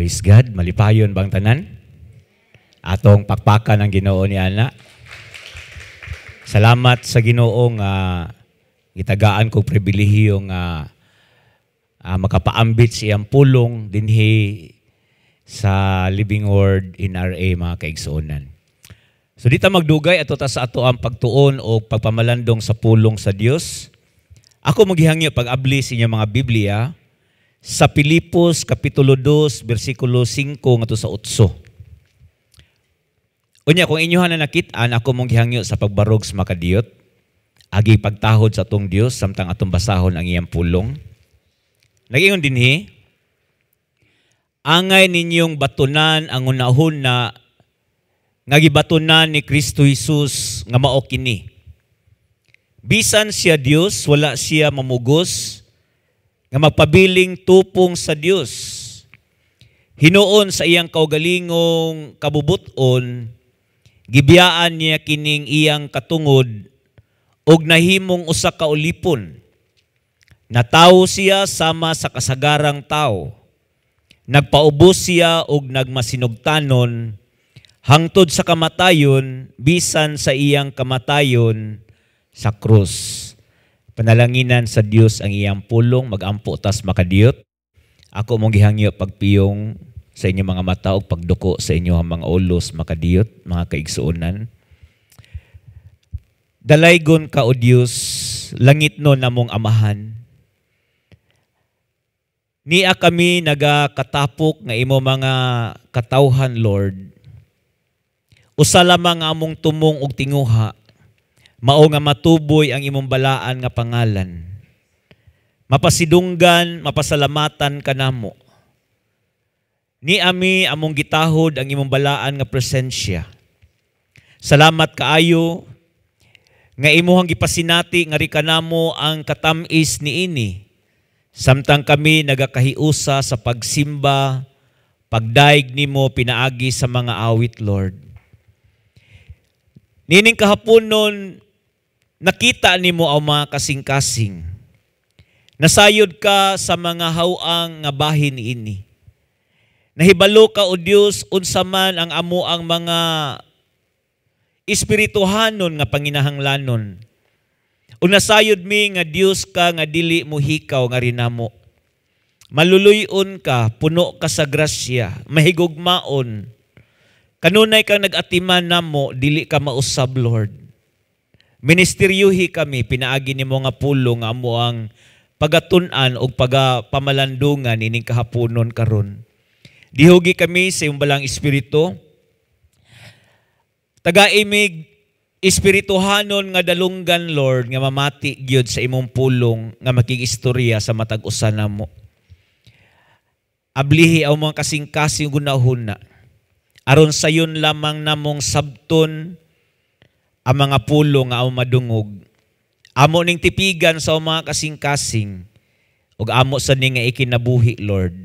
Praise God. Malipayon bang tanan? Atong pakpakan ang Ginoo ni ana. Salamat sa Ginoo nga gitagaan ko pribilehiyo nga makapaambit sa iyang pulong dinhi sa Living Word in RA, mga kaigsuonan. So di ta magdugay, ato ta sa ato ang pagtuon o pagpamalandong sa pulong sa Dios. Ako maghihangyo pag-abli sa inyong mga Biblia sa Pilipos Kapitulo 2 bersikulo 5 ngadto sa 8. Unya, kung inyohan na nakit-an, ako mong gihangyo sa pagbarog sa makadiyot. Agi pagtahod sa atong Dios samtang atong basahon ang iyang pulong. Nagingon dinhi, "Angay ninyong batunan ang unahon na nga gibatunan ni Kristo Jesus nga mao kini. Bisan siya Dios, wala siya mamugos nga magpabiling tupong sa Dios. Hinuon sa iyang kaugalingong kabubuton, gibiyaan niya kining iyang katungod ug nahimong usa ka ulipon. Natawo siya sama sa kasagarang tao. Nagpaubos siya ug nagmasinugtanon hangtod sa kamatayon, bisan sa iyang kamatayon sa krus." Panalanginan sa Dios ang iyang pulong. Magampo tas makadiyot. Ako mong gihangyo pagpiyong sa inyong mga mata ug pagduko sa inyong mga ulos makadiyot, mga kaigsuonan. Dalaygon ka, O Dios, langit no namong Amahan. Nia kami nagakatapok nga imo mga katawhan, Lord. Usa lamang ang among tumong ug tinguha, mao nga matuboy ang imong balaan nga pangalan. Mapasidunggan, mapasalamatan ka namo. Ni ami among gitahod ang imong balaan nga presensya. Salamat kaayo nga imuhang gipasinati nga kanamo ang katam-is niini. Samtang kami nagakahiusa sa pagsimba, pagdaig nimo pinaagi sa mga awit, Lord. Nining kahaponon, nakita nimo ang mga kasing-kasing. Nasayod ka sa mga hawang nga bahin ini. Nahibalo ka, O Dios, unsa man ang amo ang mga espirituhanon nga panginahanglanon. Unasayod mi nga Dios ka nga dili mo hikaw nga rinamo. Maluluyon ka, puno ka sa grasya, mahigugmaon. Kanunay kang nag-atiman namo, dili ka mausab, Lord. Ministeryuhi kami, pinaagi nimo nga pulong nga amo ang pagatun-an o pagapamalandungan ining kahaponon karon. Dihugi kami sa iyong balang espiritu. Tagai mig espirituhanon nga dalunggan, Lord, nga mamati gyud sa imong pulong nga makig-istorya sa matag usa namo. Ablihi ang mga kasing-kasing gunahon na. Aron sayon lamang namong sabton ang mga pulong nga among madungog. Amo ning tipigan sa mga kasing-kasing ug amo sa ning nga ikinabuhi, Lord.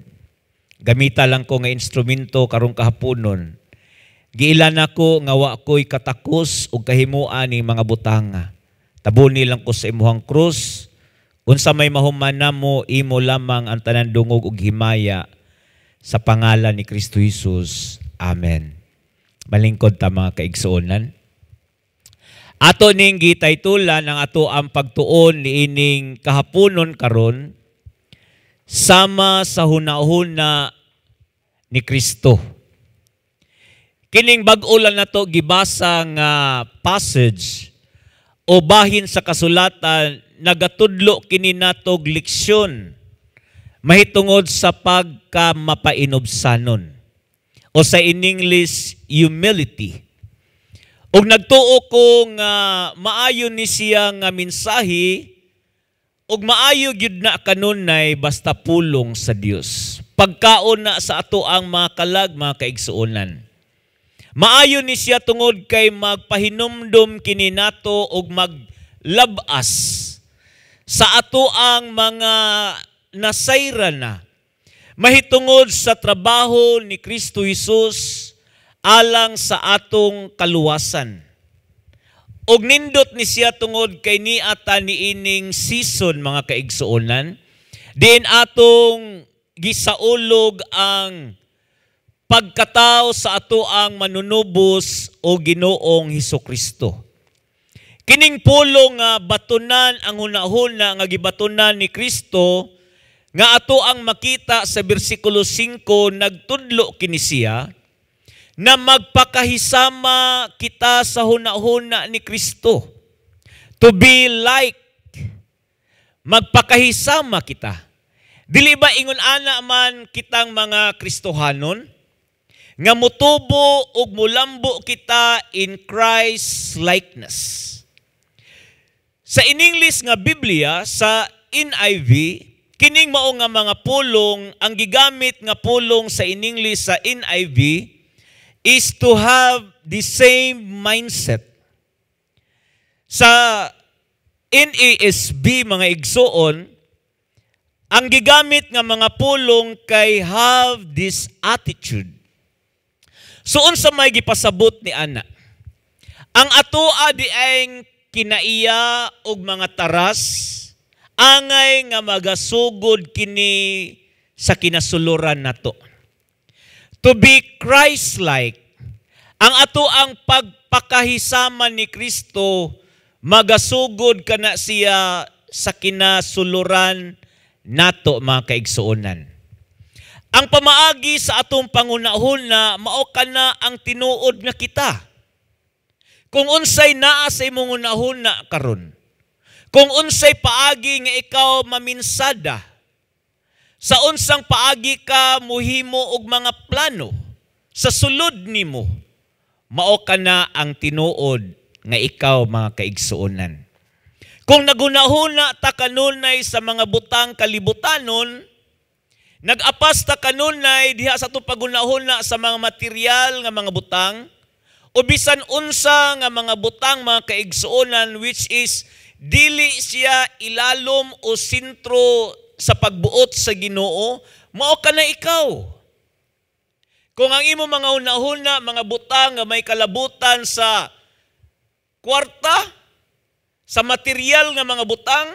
Gamita lang ko nga instrumento karong kahaponon. Giilan ako nga wa ko'y katakos ug kahimuan ni mga butanga. Tabuni lang ko sa imuhang krus. Unsa may mahuman namo, imo lamang ang tanan dungog ug himaya sa pangalan ni Kristo Jesus. Amen. Malingkod ta, mga kaigsuonan. Ato ning gitaytulan ang ato ang pagtuon niining kahaponon karon, "Sama sa hunahuna ni Kristo." Kining bag-o lang nato gibasa nga passage o bahin sa kasulatan, nagatudlo kini natog leksyon mahitungod sa pagkamapainubsanon o sa in English, humility. Ug nagtuo ko nga maayo ni siya nga mensahe ug maayo gyud na kanunay basta pulong sa Dios. Pagkaon na sa ato ang mga kalag, mga kaigsuonan. Maayo ni siya tungod kay magpahinumdum kini nato ug maglabas sa ato ang mga nasayra na mahitungod sa trabaho ni Kristo Jesus alang sa atong kaluwasan. Og nindot ni siya tungod kay niata niining season, mga kaigsuonan, diin atong gisaulog ang pagkatao sa ato ang Manunubos o Ginoong Hesus Kristo. Kining pulong nga batunan ang hunahuna nga gibatunan ni Kristo nga ato ang makita sa bersikulo 5, nagtudlo kini siya na magpakahisama kita sa hunahuna ni Kristo. To be like, magpakahisama kita. Dili ba ingon ana man kitang mga Kristohanon nga mutubo ug mulambo kita in Christ likeness? Sa in-English nga Biblia, sa NIV, kining mao nga mga pulong, ang gigamit nga pulong sa in-English sa NIV is to have the same mindset. Sa NASB, mga igsuon, ang gigamit nga mga pulong kay have this attitude. So unsa may gipasabot ni ana? Ang atoa diay kinaiya og mga taras angay nga magasugod kini sa kinasuluran nato. To be Christ-like, ang ato ang pagpakahisama ni Kristo magasugod kana siya sa kinasuluran nato, mga kaigsuonan. Ang pamaagi sa atong pangunahuna, mao kana ang tinuod nga kita. Kung unsay naa sa imong hunahuna karon, kung unsay paagi nga ikaw maminsada, sa unsang paagi ka muhimo og mga plano sa sulod nimo, mao kana ang tinuod nga ikaw, mga kaigsuonan. Kung nagunahuna ta kanunay sa mga butang kalibutanon, nag-apas ta kanunay diha sa atong pagunahuna sa mga material nga mga butang, o bisan unsa nga mga butang, mga kaigsuonan, which is dili siya ilalom o sentro sa pagbuot sa Ginoo, mao ka na ikaw. Kung ang imo mga hunahuna, mga butang nga may kalabutan sa kwarta, sa material nga mga butang,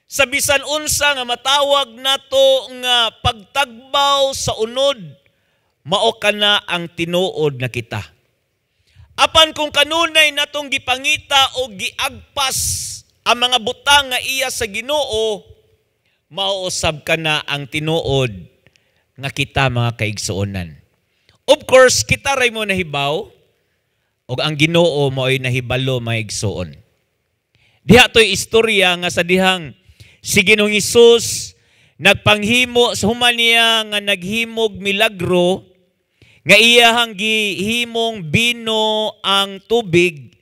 sa bisan unsa nga matawag nato nga pagtagbaw sa unod, mao ka na ang tinuod nga kita. Apan kung kanunay natong gipangita o giagpas ang mga butang nga iya sa Ginoo, mauusab ka na ang tinuod nga kita, mga kaigsuonan. Of course, kita ray mo nahibaw og ang Ginoo mao'y nahibalo, mga igsuon. Diha to'y istorya nga sa dihang si Ginoong Hesus nagpanghimo sa human niya nga naghimog milagro nga iyahang gihimong bino ang tubig.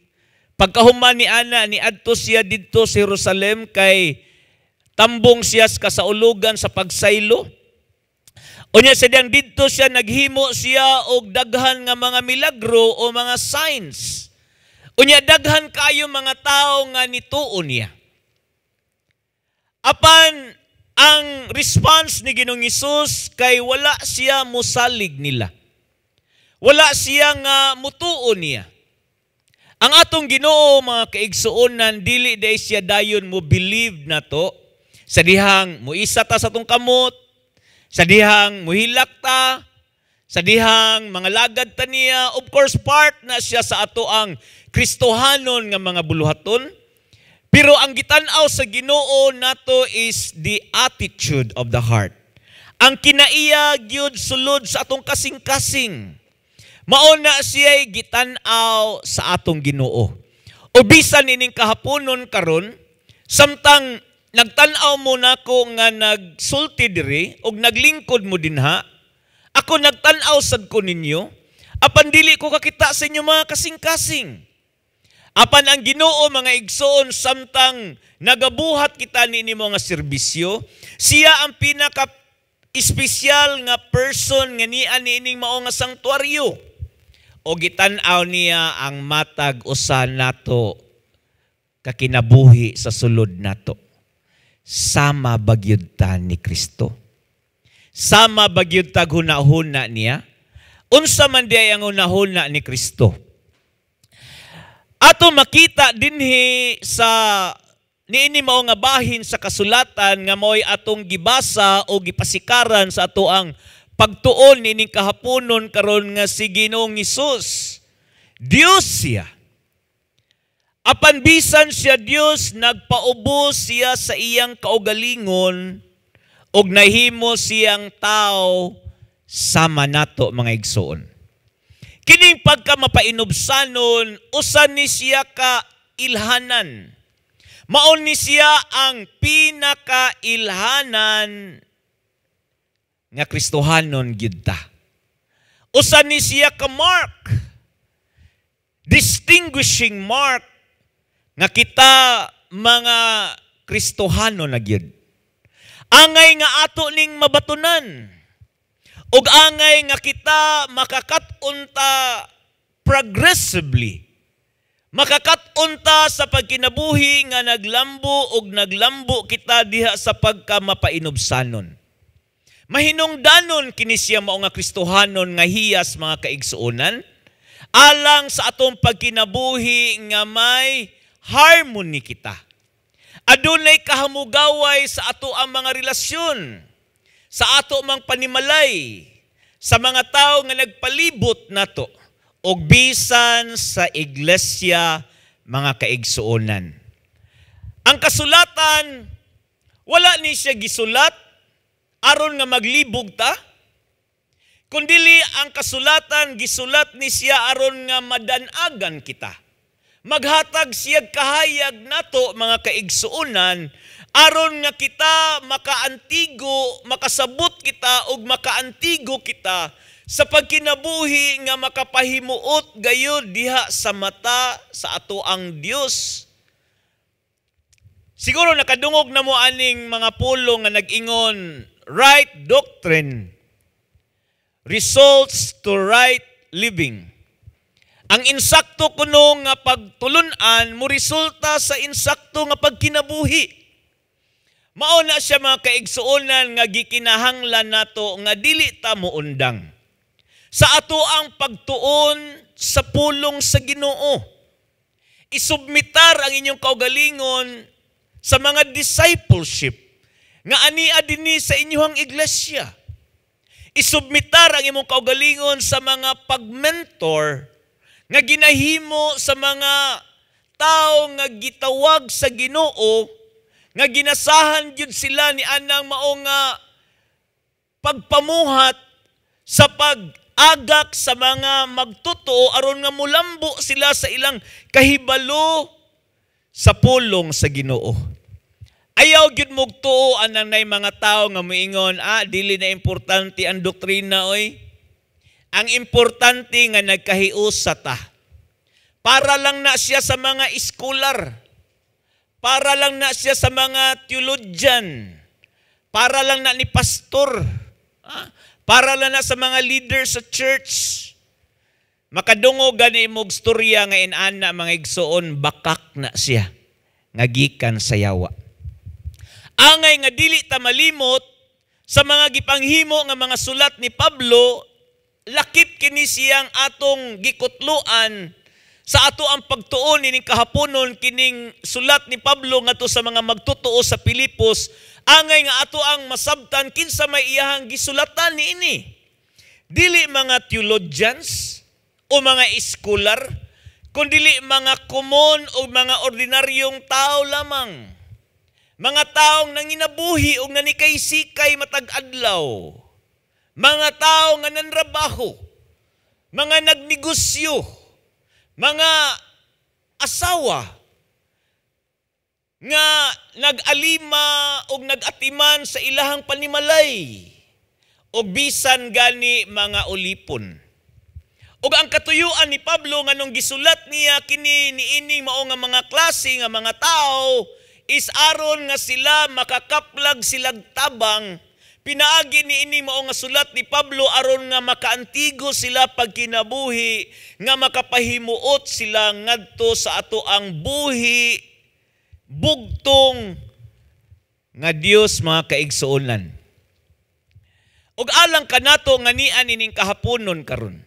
Pagkahuman ni ana, ni adto siya didto sa Jerusalem kay tambong siya sa kasaulugan sa pagsaylo. Unya sa diyang didto siya, naghimo siya og daghan nga mga milagro o mga signs. Unya daghan kayo mga tao nga nituo niya. Apan ang response ni Ginoong Hesus kay wala siya musalig nila. Wala siya nga mutuo niya. Ang atong Ginoo, mga kaigsuonan, dili day siya dayon mo believe nato sa dihang muisa ta sa atong kamot, sa dihang muhilak ta, sa dihang mga lagad ta niya. Of course, part na siya sa ato ang Kristohanon nga mga buluhaton. Pero ang gitan-aw sa Ginoo nato is the attitude of the heart. Ang kinaiya gyud sulod sa atong kasing-kasing. Mao na siya'y gitan-aw sa atong Ginoo. O bisan ining kahaponon karon, samtang nagtan-aw mo nako nga nagsulti diri og naglingkod mo dinha, ako nagtan-aw sad ko ninyo, apan dili ko kakita sa inyo mga kasing-kasing. Apan ang Ginoo, mga igsoon, samtang nagabuhat kita niini mga serbisyo, siya ang pinaka espesyal nga person nga niya niining mao nga sanktuaryo. O gitan-aw niya ang matag usa nato kakinabuhi sa sulod nato. Sama bagyud ta ni Kristo? Sama bagyud tag hunahuna niya? Unsa man diay ang hunahuna ni Kristo? Ato makita dinhi sa niini mao nga bahin sa kasulatan nga mao'y atong gibasa o gipasikaran sa ato ang pagtuon nining kahaponon karon nga si Ginoong Hesus, Dios siya. Apan bisan siya Dios, nagpaubos siya sa iyang kaugalingon ug nahimo siyang tao sama nato, mga igsoon. Kining pagka mapainubsanon, usa ni siya ka ilhanan. Mao ni siya ang pinakailhanan nga Kristohanon gyud ta. Usa ni siya ka mark, distinguishing mark nga kita mga Kristohano na gyud. Angay nga ato ning mabatunan ug angay nga kita makakat-on ta progressively. Makakat-on ta sa pagkinabuhi nga naglambo ug naglambo kita diha sa pagka mapainubsanon. Mahinungdanon kini siya mao nga Kristohanon nga hiyas, mga kaigsuonan, alang sa atong pagkinabuhi nga may harmony kita. Adunay kahamugaway sa ato ang mga relasyon, sa ato mang panimalay, sa mga tao nga nagpalibot nato, ug bisan sa iglesia, mga kaigsuonan. Ang kasulatan, wala ni siya gisulat aron nga maglibog ta, kundili ang kasulatan gisulat ni siya aron nga madanagan kita. Maghatag siya kahayag nato, mga kaigsuonan, aron nga kita makaantigo, makasabot kita ug makaantigo kita sa pagkinabuhi nga makapahimuot gayud diha sa mata sa ato ang Dios. Siguro nakadungog na mo aning mga pulong nga nag-ingon, "Right doctrine results to right living." Ang insakto kuno nga pagtulunan mo resulta sa insakto nga pagkinabuhi. Mao na siya, mga kaigsuonan, nga gikinahanglan nato nga dili ta moundang sa ato ang pagtuon sa pulong sa Ginoo. Isubmitar ang inyong kaugalingon sa mga discipleship nga ania dinhi sa inyong iglesia. Isubmitar ang imong kaugalingon sa mga pagmentor nga ginahimo sa mga tao nga gitawag sa Ginoo, nga ginasahan gyud sila ni anang mao nga pagpamuhat sa pag-agak sa mga magtotoo aron nga mulambo sila sa ilang kahibalo sa pulong sa Ginoo. Ayaw gyud mugtuo anang nay mga tao nga moingon, "Ah, dili na importante ang doktrina oy. Ang importante nga nagkahiusa ta. Para lang na siya sa mga scholar. Para lang na siya sa mga theologian. Para lang na ni pastor. Ah, para lang na sa mga leader sa church." Makadungog gani imog storya nga inana, mga igsoon, bakak na siya nga gikan sa yawa. Angay nga dili ta malimot sa mga gipanghimo nga mga sulat ni Pablo, lakip kini siyang atong gikutluan sa ato ang pagtuon nining kahaponon, kining sulat ni Pablo ngadto sa mga magtotoo sa Pilipos. Angay nga ato ang masabtan kinsa may iyahang gisulatan niini. Dili mga theologians o mga scholar, kundili mga common o mga ordinaryong tao lamang. Mga taong nanginabuhi o nanikay-sikay matag adlaw. Mga tao nga nanrabaho, mga nagnegosyo, mga asawa nga nag-alima o nag-atiman sa ilahang panimalay o bisan gani mga ulipon. Ug ang katuyuan ni Pablo nga nung gisulat niya kini niini mao nga mga klase nga mga tao is aron nga sila makakaplag silag tabang pinaagi ni ini mao nga sulat ni Pablo aron nga makaantigo sila pagkinabuhi nga makapahimuot sila ngadto sa ato ang buhi bugtong nga Dios, mga kaigsuonan. Ug alang kanato nga nian ining kahaponon karon,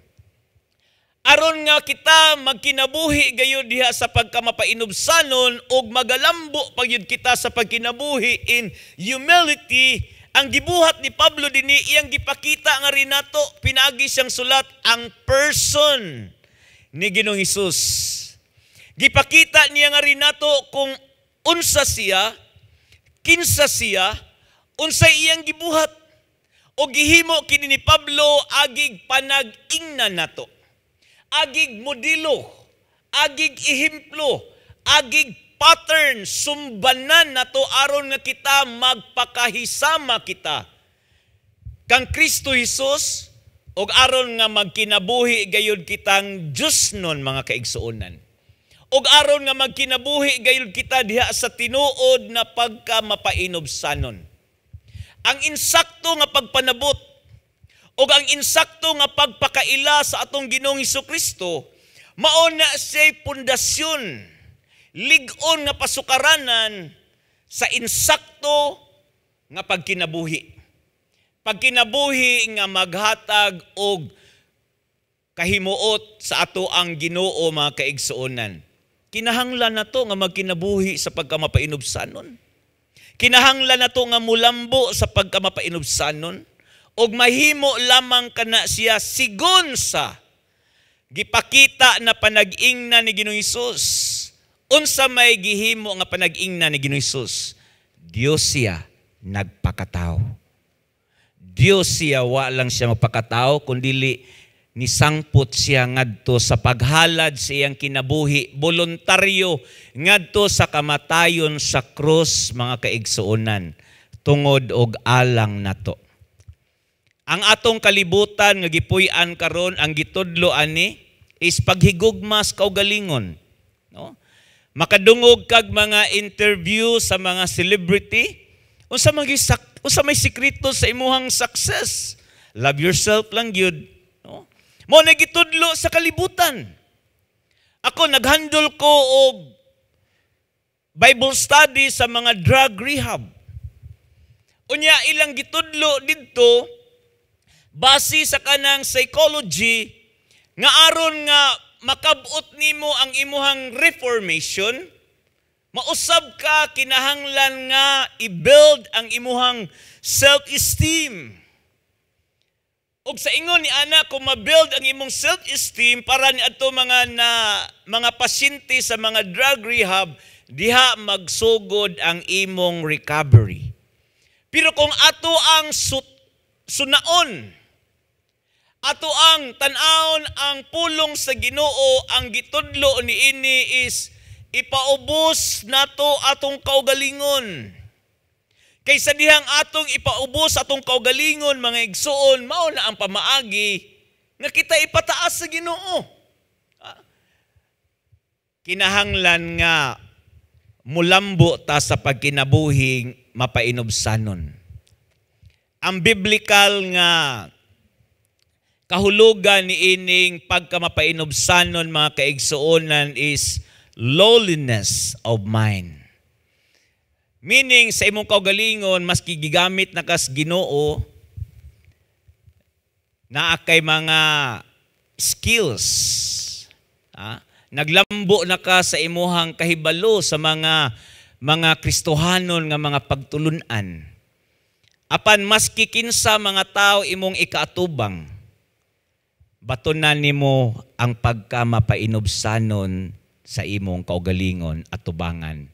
aron nga kita magkinabuhi gayud diha sa pagkamapainubsanon ug magalambo pagyud kita sa pagkinabuhi in humility. Ang gibuhat ni Pablo dinhi, iyang gipakita nga rinato pinaagi siyang sulat ang person ni Ginoong Hesus. Gipakita niya nga rinato kung unsa siya, kinsa siya, unsay iyang gibuhat. O gihimo kini ni Pablo agig panag-ingnan nato. Agig modelo, agig ehemplo, agig pattern, sumbanan nato aron nga kita magpakahisama kita kang Kristo Hesus ug aron nga magkinabuhi gayud kitang Dios nun, mga kaigsuonan. Ug aron nga magkinabuhi gayud kita diha sa tinuod na pagka mapainubsanon. Ang insakto nga pagpanabot ug ang insakto nga pagpakaila sa atong Ginoong Kristo mao na siya'y pundasyon, lig-on nga pasukaranan sa insakto nga pagkinabuhi. Pagkinabuhi nga maghatag og kahimuot sa ato ang Ginoo, mga kaigsuonan. Kinahanglan na to nga magkinabuhi sa pagkamapainubsanon. Kinahanglan na to nga mulambo sa pagkamapainubsanon ug mahimo lamang kana siya sigon sa gipakita na panag-ingna ni Ginoong Hesus. Unsa may gihimo nga panag-ingna ni Ginoong Hesus? Dios siya, nagpakatao. Dios siya, wa lang siya magpakatao kundili nisangpot siya ngadto sa paghalad sa iyang kinabuhi, voluntaryo, ngadto sa kamatayon sa krus, mga kaigsuonan, tungod og alang nato. Ang atong kalibutan nga gipuy-an karon, ang gitudlo ani is paghigugma sa kaugalingon, no? Makadungog kag mga interview sa mga celebrity, unsa may sikreto sa imuhang success? Love yourself lang gyud, no? Mo na gitudlo sa kalibutan. Ako, naghandle ko og Bible study sa mga drug rehab. Unya ilang gitudlo didto base sa kanang psychology nga aron nga makabot nimo ang imuhang reformation, mausab ka, kinahanglan nga i-build ang imuhang self-esteem. Ug sa ingon ni ana, kung ma-build ang imong self-esteem para ni adto mga na mga pasyente sa mga drug rehab, diha magsugod ang imong recovery. Pero kung ato ang sunaon, ato ang tan-awon ang pulong sa Ginoo, ang gitudlo niini is ipaubos nato atong kaugalingon. Kaysa dihang atong ipaubos atong kaugalingon, mga igsuon, mao na ang pamaagi nga kita ipataas sa Ginoo. Kinahanglan nga mulambo ta sa pagkinabuhing mapainubsanon. Ang biblical nga kahulugan ni ining pagkamapainubsanon, mga kaigsuonan, is lowliness of mind. Meaning, sa imong kaugalingon, maski gigamit na kas Ginoo, naa kay mga skills. Ha? Naglambo na ka sa imuhang kahibalo sa mga Kristohanon nga mga pagtulunan. Apan maski kinsa mga tao imong ikaatubang, batunan nimo ang pagkamapainubsanon sa imong kaugalingon at tubangan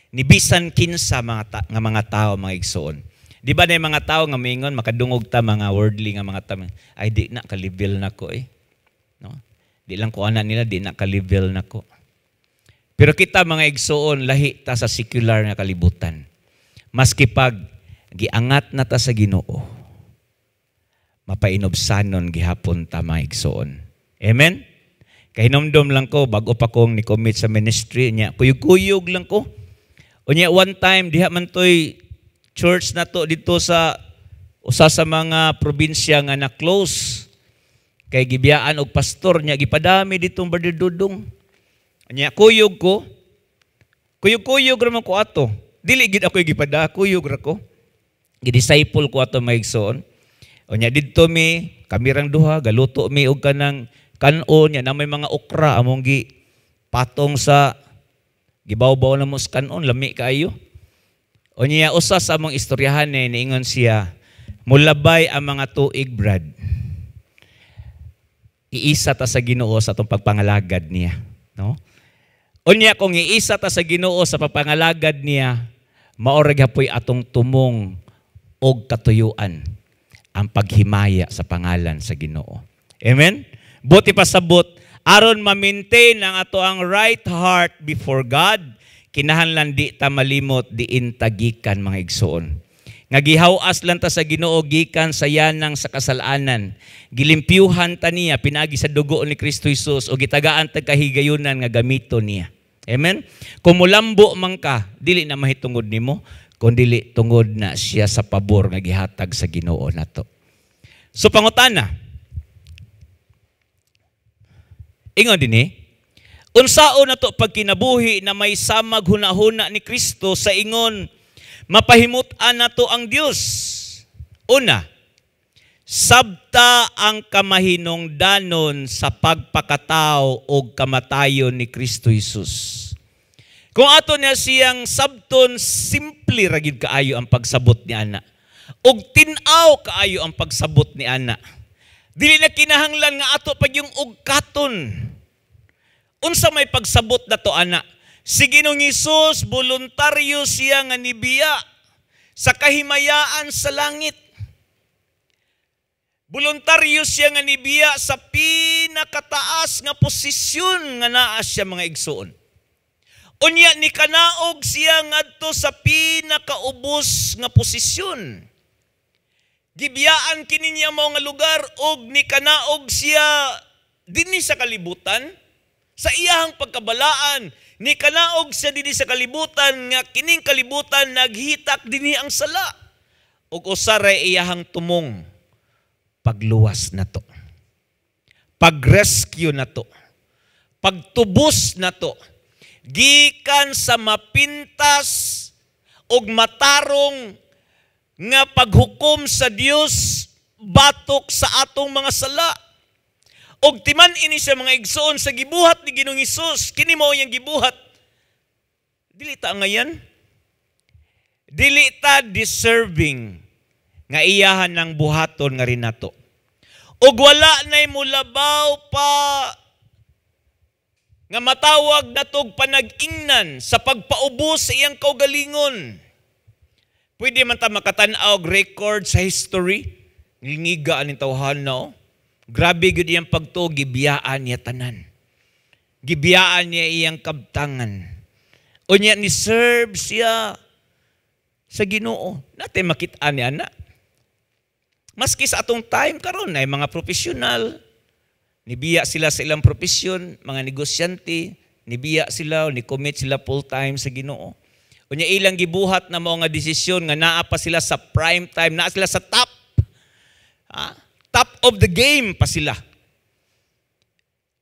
ni bisan kinsa nga mga tao, mga igsoon. Di ba na yung mga tao nga mingon, makadungog ta mga worldly nga mga tao, "Ay, di na ka-level na ko eh." No? Di lang ko ana nila, "Di na ka-level na ko." Pero kita, mga igsoon, lahi ta sa secular nga kalibutan. Maski pag giangat na ta sa Ginoo, mapainubsanon gihapon ta, mga igsoon. Amen? Kahinomdom lang ko, bago pa kong ni-commit sa ministry niya, kuyog-kuyog lang ko. Unya one time, diha man to'y church na to dito sa usa sa mga probinsya nga na-close. Kay gibiyaan og pastor niya, gipadami ditong Brother Dudong. Unya kuyog ko. Kuyog-kuyog ra man ko ato. Dili gid ako gipada, kuyog ra ko. Gi-disciple ko ato, mga igsoon. Unya didto mi, kami rang duha, galuto mi og kanang kanon nya na may mga okra among gi patong sa gibawbaw na mo sa kanon, lami kaayo. Unya usa sa among istoryahan eh, niingon siya, "Mulabay ang mga tuig, Brad. Iisa ta sa Ginoo sa atong pagpangalagad niya," no? Unya kung iisa ta sa Ginoo sa pagpangalagad niya, mao ra gyapoy atong tumong og katuyuan ang paghimaya sa pangalan sa Ginoo. Amen? Buot ipasabot, aron ma-maintain ang ato ang right heart before God, kinahanglan di ta malimot diin ta gikan, mga igsoon. Nga gihawas lang ta sa Ginoo gikan sa yanang sa kasalanan. Gilimpyuhan ta niya pinaagi sa dugo ni Kristo Jesus o gitagaan ta kahigayunan nga gamito niya. Amen? Kung mulambo man ka, dili na mahitungod nimo, kun dili tungod na siya sa pabor nga gihatag sa Ginoo nato. So pangutana, ingon dinhi, unsaon nato pagkinabuhi na may samag hunahuna ni Kristo sa ingon mapahimut-an nato ang Dios? Una, sabta ang kamahinungdanon sa pagpakatao og kamatayon ni Kristo Jesus. Kung ato niya siyang sabton, simple ra gyud kaayo ang pagsabot ni ana. Og tin-aw kaayo ang pagsabot ni ana. Dili na kinahanglan nga ato pag yung ugkaton. Unsa may pagsabot nato ana? Si Ginoong Hesus, voluntaryo siya nga nibiya sa kahimayaan sa langit. Voluntaryo siya nga nibiya sa pinakataas nga posisyon nga naa siya, mga igsoon. Unya ni kanaog siya ngadto sa pinakaubos nga posisyon. Gibiyaan kini niya mao nga lugar og ni kanaog siya dinhi sa kalibutan sa iyahang pagkabalaan. Ni kanaog siya dinhi sa kalibutan nga kining kalibutan naghitak dinhi ang sala. Ug usa ra iyahang tumong, pagluwas nato, pag-rescue nato, pagtubos nato gikan sa mapintas ug matarong nga paghukom sa Dios batok sa atong mga sala. Og timan ini siya, mga igsoon, sa gibuhat ni Ginoong Hesus, kini mao iyang gibuhat. Dili ta ngayan. Dili ta deserving nga iyahan ng buhaton nga rin nato. Og wala na'y mulabaw pa nga matawag natog panag-ingnan sa pagpaubos sa iyang kaugalingon. Pwede man ta makatan-aw og record sa history. Ngingiga aning tawhan no. Grabe gyud iyang pagtuo, gibiyaan niya tanan. Gibiyaan niya iyang kabtangan. Unya ni serve siya sa Ginoo. Natin makita ni ana. Maski sa atong time karon ay mga profesional, nibiya sila sa ilang profesyon, mga negosyante, nibiya sila, ni commit sila full time sa Ginoo. Unya ilang gibuhat na mao nga desisyon nga naa pa sila sa prime time, naa sila sa top. Top of the game pa sila.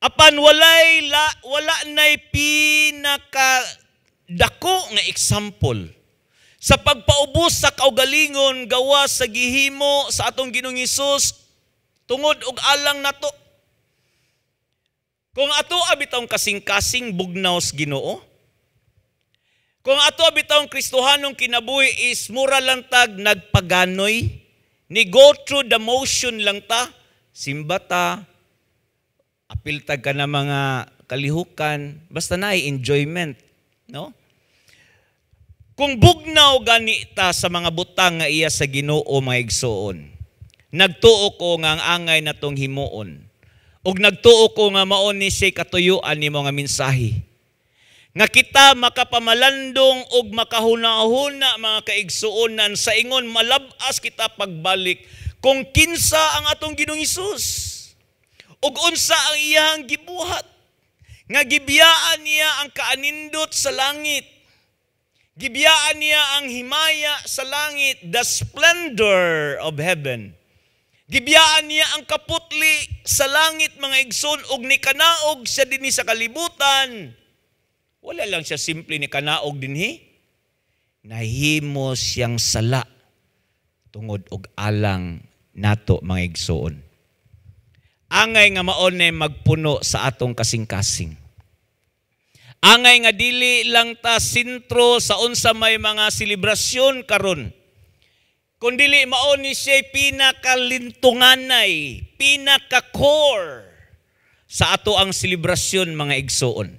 Apan wala nay pinaka dako nga example sa pagpaubos sa kaugalingon gawa sa gihimo sa atong Ginoong Hesus tungod og alang nato. Kung ato abitong kasing-kasing bugnaw sa Ginoo, kung ato abitong Kristohanong kinabuhi is mura lang tag nagpaganoy, ni go through the motion lang ta, simba ta, apil tag ka na mga kalihukan, basta na enjoyment, no? Kung bugnaw gani ta sa mga butang nga iya sa Ginoo, mga igsoon, nagtuo ko nga ang angay natong himuon, ug nagtuo ko nga mao ni siya katuyuan ni mga mensahe. Nga kita makapamalandong og makahuna-huna, mga kaigsuonan, sa ingon malabas kita pagbalik kung kinsa ang atong Ginoong Hesus ug unsa ang iyang gibuhat nga gibiyaan niya ang kaanindot sa langit. Gibiyaan niya ang himaya sa langit, the splendor of heaven. Gibiyaan niya ang kaputli sa langit, mga igsoon, ug ni kanaog siya dinhi sa kalibutan. Wala lang siya simple ni kanaog dinhi. Nahimo siyang sala tungod og alang nato, mga igsoon. Angay nga maon na magpuno sa atong kasing-kasing. Angay nga dili lang ta sentro sa unsa may mga selebrasyon karon, kundili mao ni siya pinakalintunganay, pinaka-core sa ato ang selebrasyon, mga igsoon.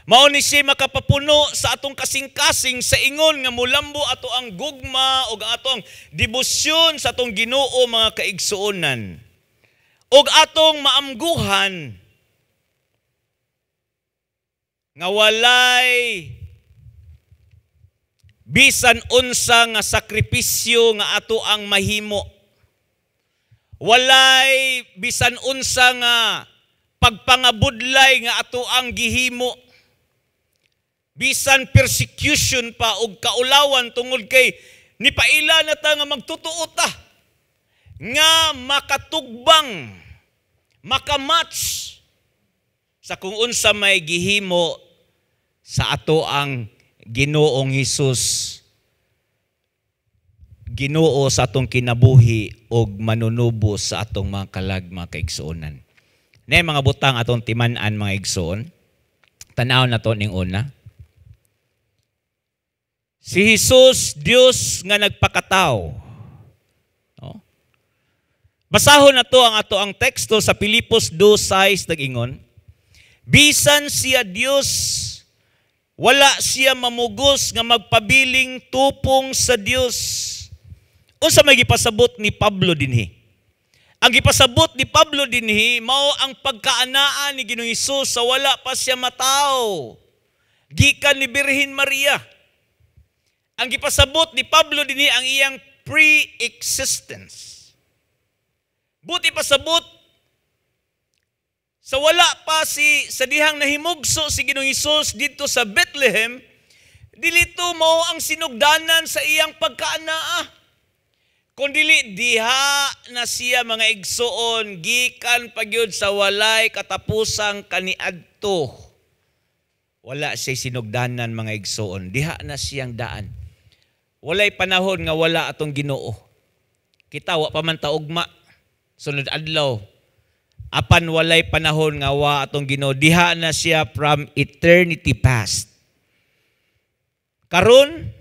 Mao ni siya makapapuno sa atong kasing-kasing sa ingon nga mulambo ato ang gugma o ato ang debosyon sa atong Ginoo, mga kaigsuonan. Og atong maamguhan nga walay bisan unsa nga sakripisyo nga ato ang mahimo. Walay bisan unsa nga pagpangabudlay nga ato ang gihimo. Bisan persecution pa og kaulawan tungod kay nipaila na ta nga magtutuo ta nga makatugbang, makamatch sa kung unsa may gihimo sa ato ang Ginoong Hesus, Ginoo sa atong kinabuhi og manunubos sa atong mga kalag, mga kaigsuonan. Na mga butang atong timan-an, mga igsoon. Tanaw na to ning una. Si Jesus, Dios nga nagpakatao. No? Basahon na to ang ato ang teksto sa Pilipos 2:6, nag-ingon, "Bisan siya Dios, wala siya mamugos nga magpabiling tupong sa Dios." Unsa may gipasabot ni Pablo dinhi? Ang gipasabot ni Pablo dinhi mao ang pagkaanaa ni Ginoong Hesus sa wala pa siya matawo, gikan ni Birhen Maria. Ang gipasabot ni Pablo dinhi ang iyang pre-existence. Buot pasabot, sa wala pa si sa dihang nahimugso si Ginoong Hesus didto sa Bethlehem, dili to mao ang sinugdanan sa iyang pagkaanaa. Kundili diha na siya, mga igsoon, gikan pagyud sa walay katapusang kaniadto. Wala siya sinugdanan, mga igsoon. Diha na siyang daan. Walay panahon nga wala atong Ginoo. Kita wa pa man ta ugma, sunod adlaw. Apan walay panahon nga wa atong Ginoo. Diha na siya from eternity past. Karon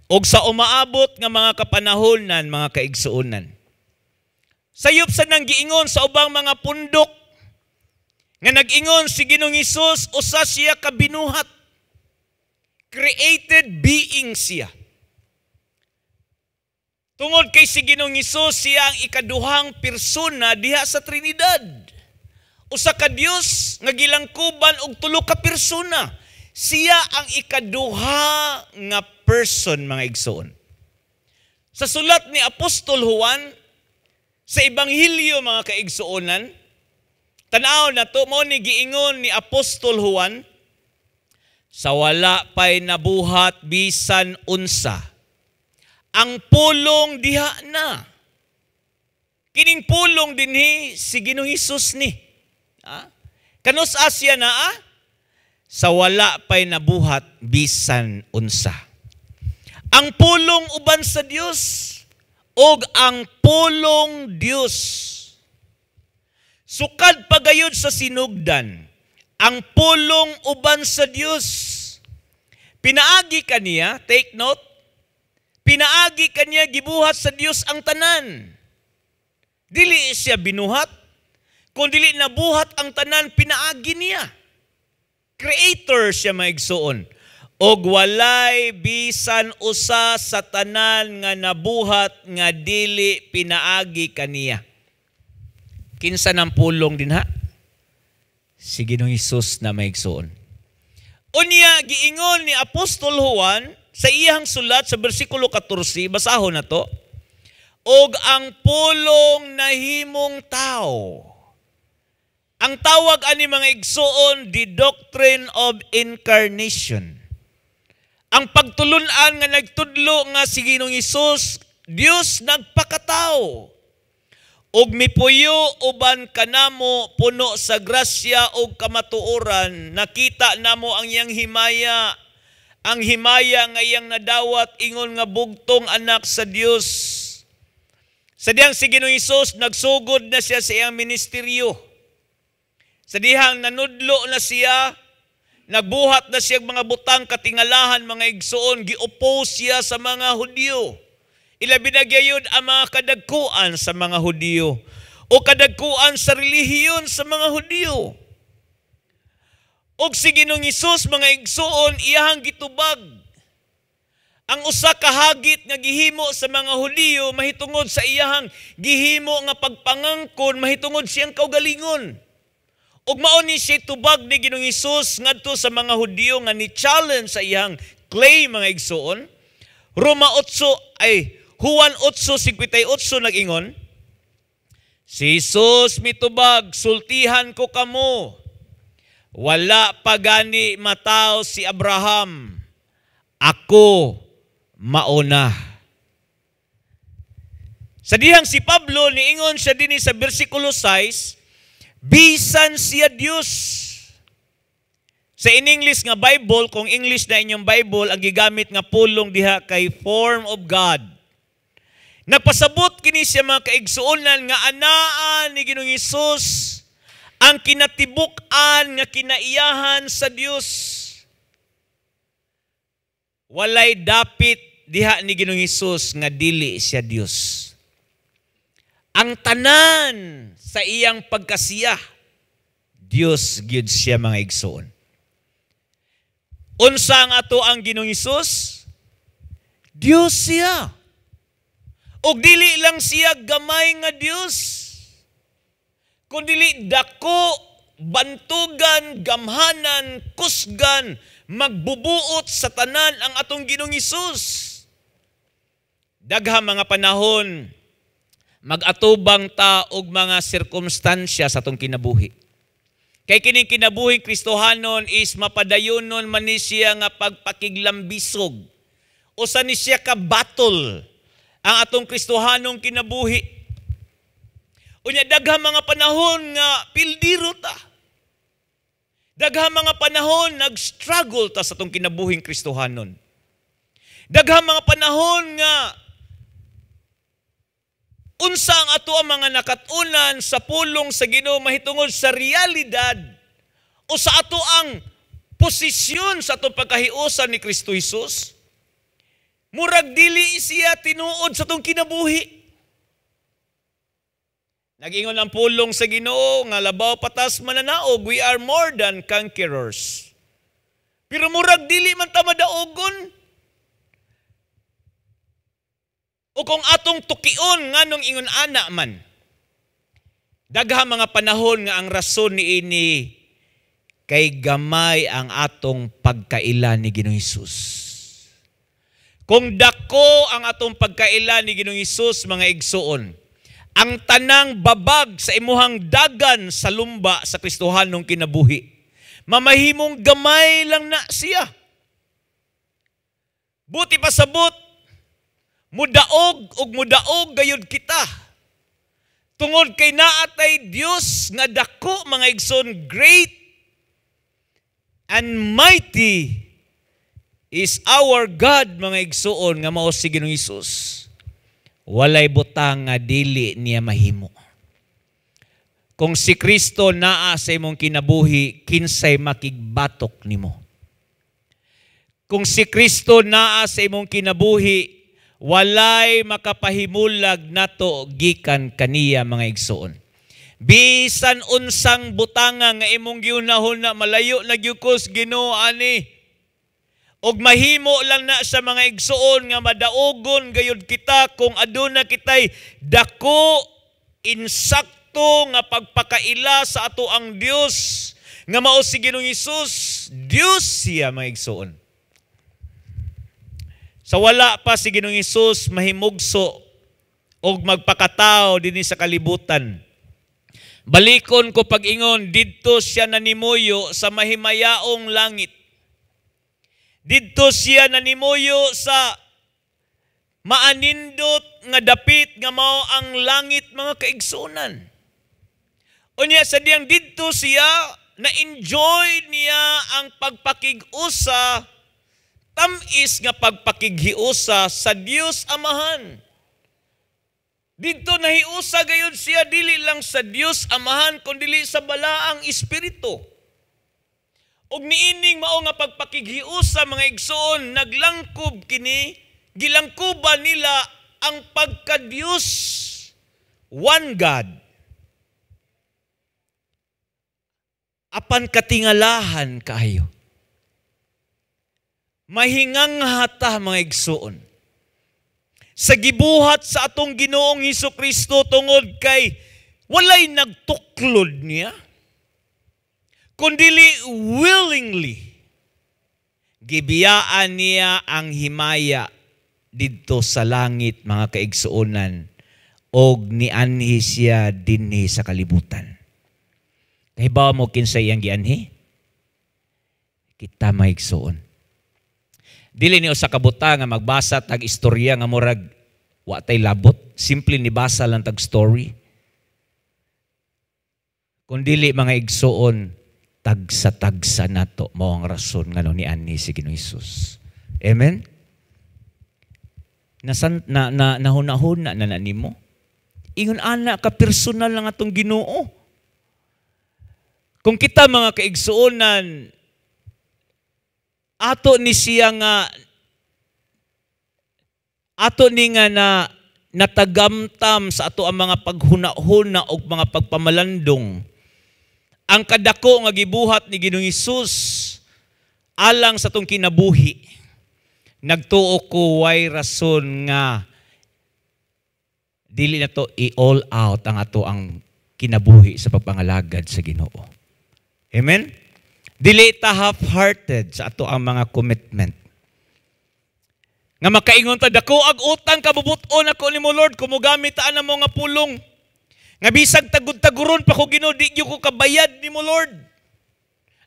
og sa umaabot nga mga kapanahonan, mga kaigsuonan. Sayop sa nang giingon sa ubang mga pundok nga nag-ingon si Ginoong Hesus usa siya ka binuhat. Created being siya. Tungod kay si Ginoong Hesus, siya ang ikaduhang persona diha sa Trinidad. Usa ka Dios nga gilangkuban og tulo ka persona. Siya ang ikaduha nga person, mga igsoon. Sa sulat ni Apostol Juan sa Ebanghelyo, mga kaigsuonan, tanaw na to mo ni giingon ni Apostol Juan, "Sa wala pa'y nabuhat bisan unsa, ang Pulong diha na." Kining Pulong dinhi si Ginoong Hesus ni. Ha? Kanus siya naa? Sa wala pa'y nabuhat bisan unsa. Ang Pulong uban sa Dios og ang Pulong Dios. Sukad pagayod sa sinugdan, ang Pulong uban sa Dios. Pinaagi kaniya, take note, pinaagi kaniya gibuhat sa Dios ang tanan. Dili siya binuhat, kung dili nabuhat ang tanan pinaagi niya. Creator siya, mga igsoon. Og walay bisan usa sa tanan nga nabuhat nga dili pinaagi kaniya. Kinsa ng Pulong dinha? Si Ginoong Hesus na, mga igsoon. Unya giingon ni Apostol Juan sa iyang sulat sa bersikulo 14, basahon na to, "Og ang Pulong nahimong tao." Ang tawag ani, mga igsoon, the doctrine of incarnation. Ang pagtulunan nga nagtudlo nga si Ginoong Hesus, Dios nagpakatao og mipuyo uban kanamo, puno sa grasya ug kamatuoran. Nakita namo ang iyang himaya, ang himaya nga iyang nadawat ingon nga bugtong anak sa Dios. Sa dihang si Ginoong Hesus nagsugod na siya sa iyang ministeryo, sa dihang nanudlo na siya, Nagbuhat na siya mga butang katingalahan, mga igsoon, gi-oppose siya sa mga Hudyo. Ilabi na gyud ang mga kadagkuan sa mga Hudyo o kadagkuan sa relihiyon sa mga Hudyo. Og si Ginoong Hesus, mga igsoon, iyahang gitubag ang usa ka hagit nga gihimo sa mga Hudiyo mahitungod sa iyahang gihimo nga pagpangangkon mahitungod siyang kaugalingon. Ug mao ni siya tubag ni Ginoong Hesus ngadto sa mga Hudiyo nga ni challenge sa iyang claim, mga igsoon. Roma 8 ay Juan 8:58 nag-ingon, si Jesus mitubag, "Sultihan ko kamo, wala pa gani mataw si Abraham, ako mauna." Sa dihang si Pablo, niingon siya dinhi sa bersikulo 6, bisan siya Dios. Sa in English nga Bible, kung English na inyong Bible, ang gigamit nga pulong diha kay form of God. Nagpasabot kini siya, mga kaigsuonan, nga anaa ni Ginoong Hesus ang kinatibuk-an nga kinaiyahan sa Dios. Walay dapit diha ni Ginoong Hesus nga dili siya Dios. Ang tanan sa iyang pagkasiya, Dios gyud siya, mga igsoon. Unsa ang ato ang Ginoong Hesus? Dios siya. Og dili lang siya gamay nga Dios, kundili dako, bantugan, gamhanan, kusgan, magbubuot sa tanan ang atong Ginoong Hesus. Daghang mga panahon mag-atubang ta og mga sirkumstansya sa atong kinabuhi. Kay kining kinabuhing Kristohanon is mapadayonon man ni siya nga pagpakiglambisog. Usa ni siya ka battle ang atong Kristohanong kinabuhi. Unya daghang mga panahon nga pildiro ta. Daghang mga panahon nag-struggle ta sa atong kinabuhing Kristohanon. Daghang mga panahon nga unsa ang ato ang mga nakatunan sa pulong sa Ginoo mahitungod sa realidad o sa ato ang posisyon sa atong pagkahiusan ni Kristo Jesus. Murag dili siya tinuod sa atong kinabuhi. Nag-ingon ang pulong sa Ginoo nga labaw patas mananaog, we are more than conquerors. Pero murag dili man ta madaogon. O kung atong tukion nganong ingon ana man. Daghang mga panahon nga ang rason niini kay gamay ang atong pagkaila ni Ginoong Hesus. Kung dako ang atong pagkaila ni Ginoong Hesus, mga igsoon, ang tanang babag sa imuhang dagan sa lumba sa Kristohanong kinabuhi, mamahimong gamay lang na siya. Buti pasabot, mudaog ug mudaog gayud kita. Tungod kay naatay Dios nga dako, mga igsoon, great and mighty is our God, mga igsoon, nga mao si Ginoong Hesus. Walay butang nga dili niya mahimo. Kung si Kristo naa sa imong kinabuhi, kinsay makigbatok nimo? Kung si Kristo naa sa imong kinabuhi, walay makapahimulag nato gikan kaniya, mga igsoon. Bisan unsang butanga nga imong giunahon na malayo na gyud ko sa Ginoo ani. Og mahimo lang na sa mga igsoon nga madaogon gayud kita kung aduna kitay dako insakto nga pagpakaila sa ato ang Dios nga mao si Ginoong Hesus. Dios siya, mga igsoon. Sa wala pa si Ginoong Hesus mahimugso og magpakatao dinhi sa kalibutan, balikon ko pag-ingon, didto siya nanimuyo sa mahimayaong langit. Didto siya nanimuyo sa maanindot nga dapit nga mao ang langit, mga kaigsunan. Unya sa diyang didto siya, na-enjoy niya ang pagpakig-usa, tamis nga pagpakighiusa sa Dios Amahan. Didto nahiusa gayud siya dili lang sa Dios Amahan kundili sa Balaang Espiritu. Ug niining mao nga pagpakighiusa, mga igsoon, naglangkob kini, gilangkoban nila ang pagka-Diyos, one God. Apan katingalahan kaayo. Mahinganghata, mga igsoon, sa gibuhat sa atong Ginoong Hesus Kristo tungod kay walay nagtuklod niya, kundili willingly gibiyaan niya ang himaya didto sa langit, mga kaigsuonan, og nianhi siya dinhi sa kalibutan. Kahibaw mo kinsa iyang gianhi? Kita, mga igsuon. Dili ni usa ka buta nga magbasa tag istorya nga murag wa tay labot, simple ni basa lang tag story. Kung dili, mga igsuon, tagsa-tagsa nato mao ang rason ngano nianhi si Ginoong Hesus. Amen? Nasan na na nahunahuna na na nimo? Ingon ana ka personal lang atong Ginoo. Kung kita, mga kaigsuonan, ato ni siya nga ato ni nga na natagamtam sa ato ang mga paghuna-huna o mga pagpamalandong ang kadako nga gibuhat ni Ginoong Hesus alang sa atong kinabuhi, nagtuo ko way rason nga dili na to i-all out ang ato ang kinabuhi sa pagpangalagad sa Ginoo. Amen? Dili ta half-hearted sa ato ang mga commitment. Nga makaingon ta, "Dako ag utang kabubut-on ako nimo, Lord," kung mogamit ta ana mo nga pulong. Nga bisag tagud-taguron pa ko, Ginoo, di gyud ko kabayad nimo, Lord.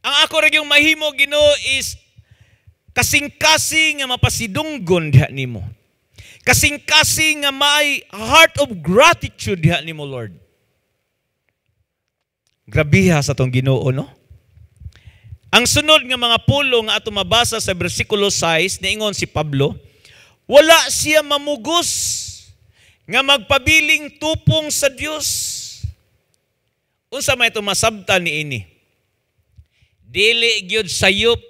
Ang ako ra gyung mahimo, Ginoo, is kasing-kasing nga mapasidunggon diha nimo. Kasing-kasing nga may heart of gratitude diha nimo, Lord. Grabiha sa atong Ginoo, no? Ang sunod nga mga pulong nga ato mabasa sa bersikulo 6, niingon si Pablo, wala siya mamugos nga magpabiling tupong sa Dios. Unsa may ito masabtan ni ini? Dili gyud sayop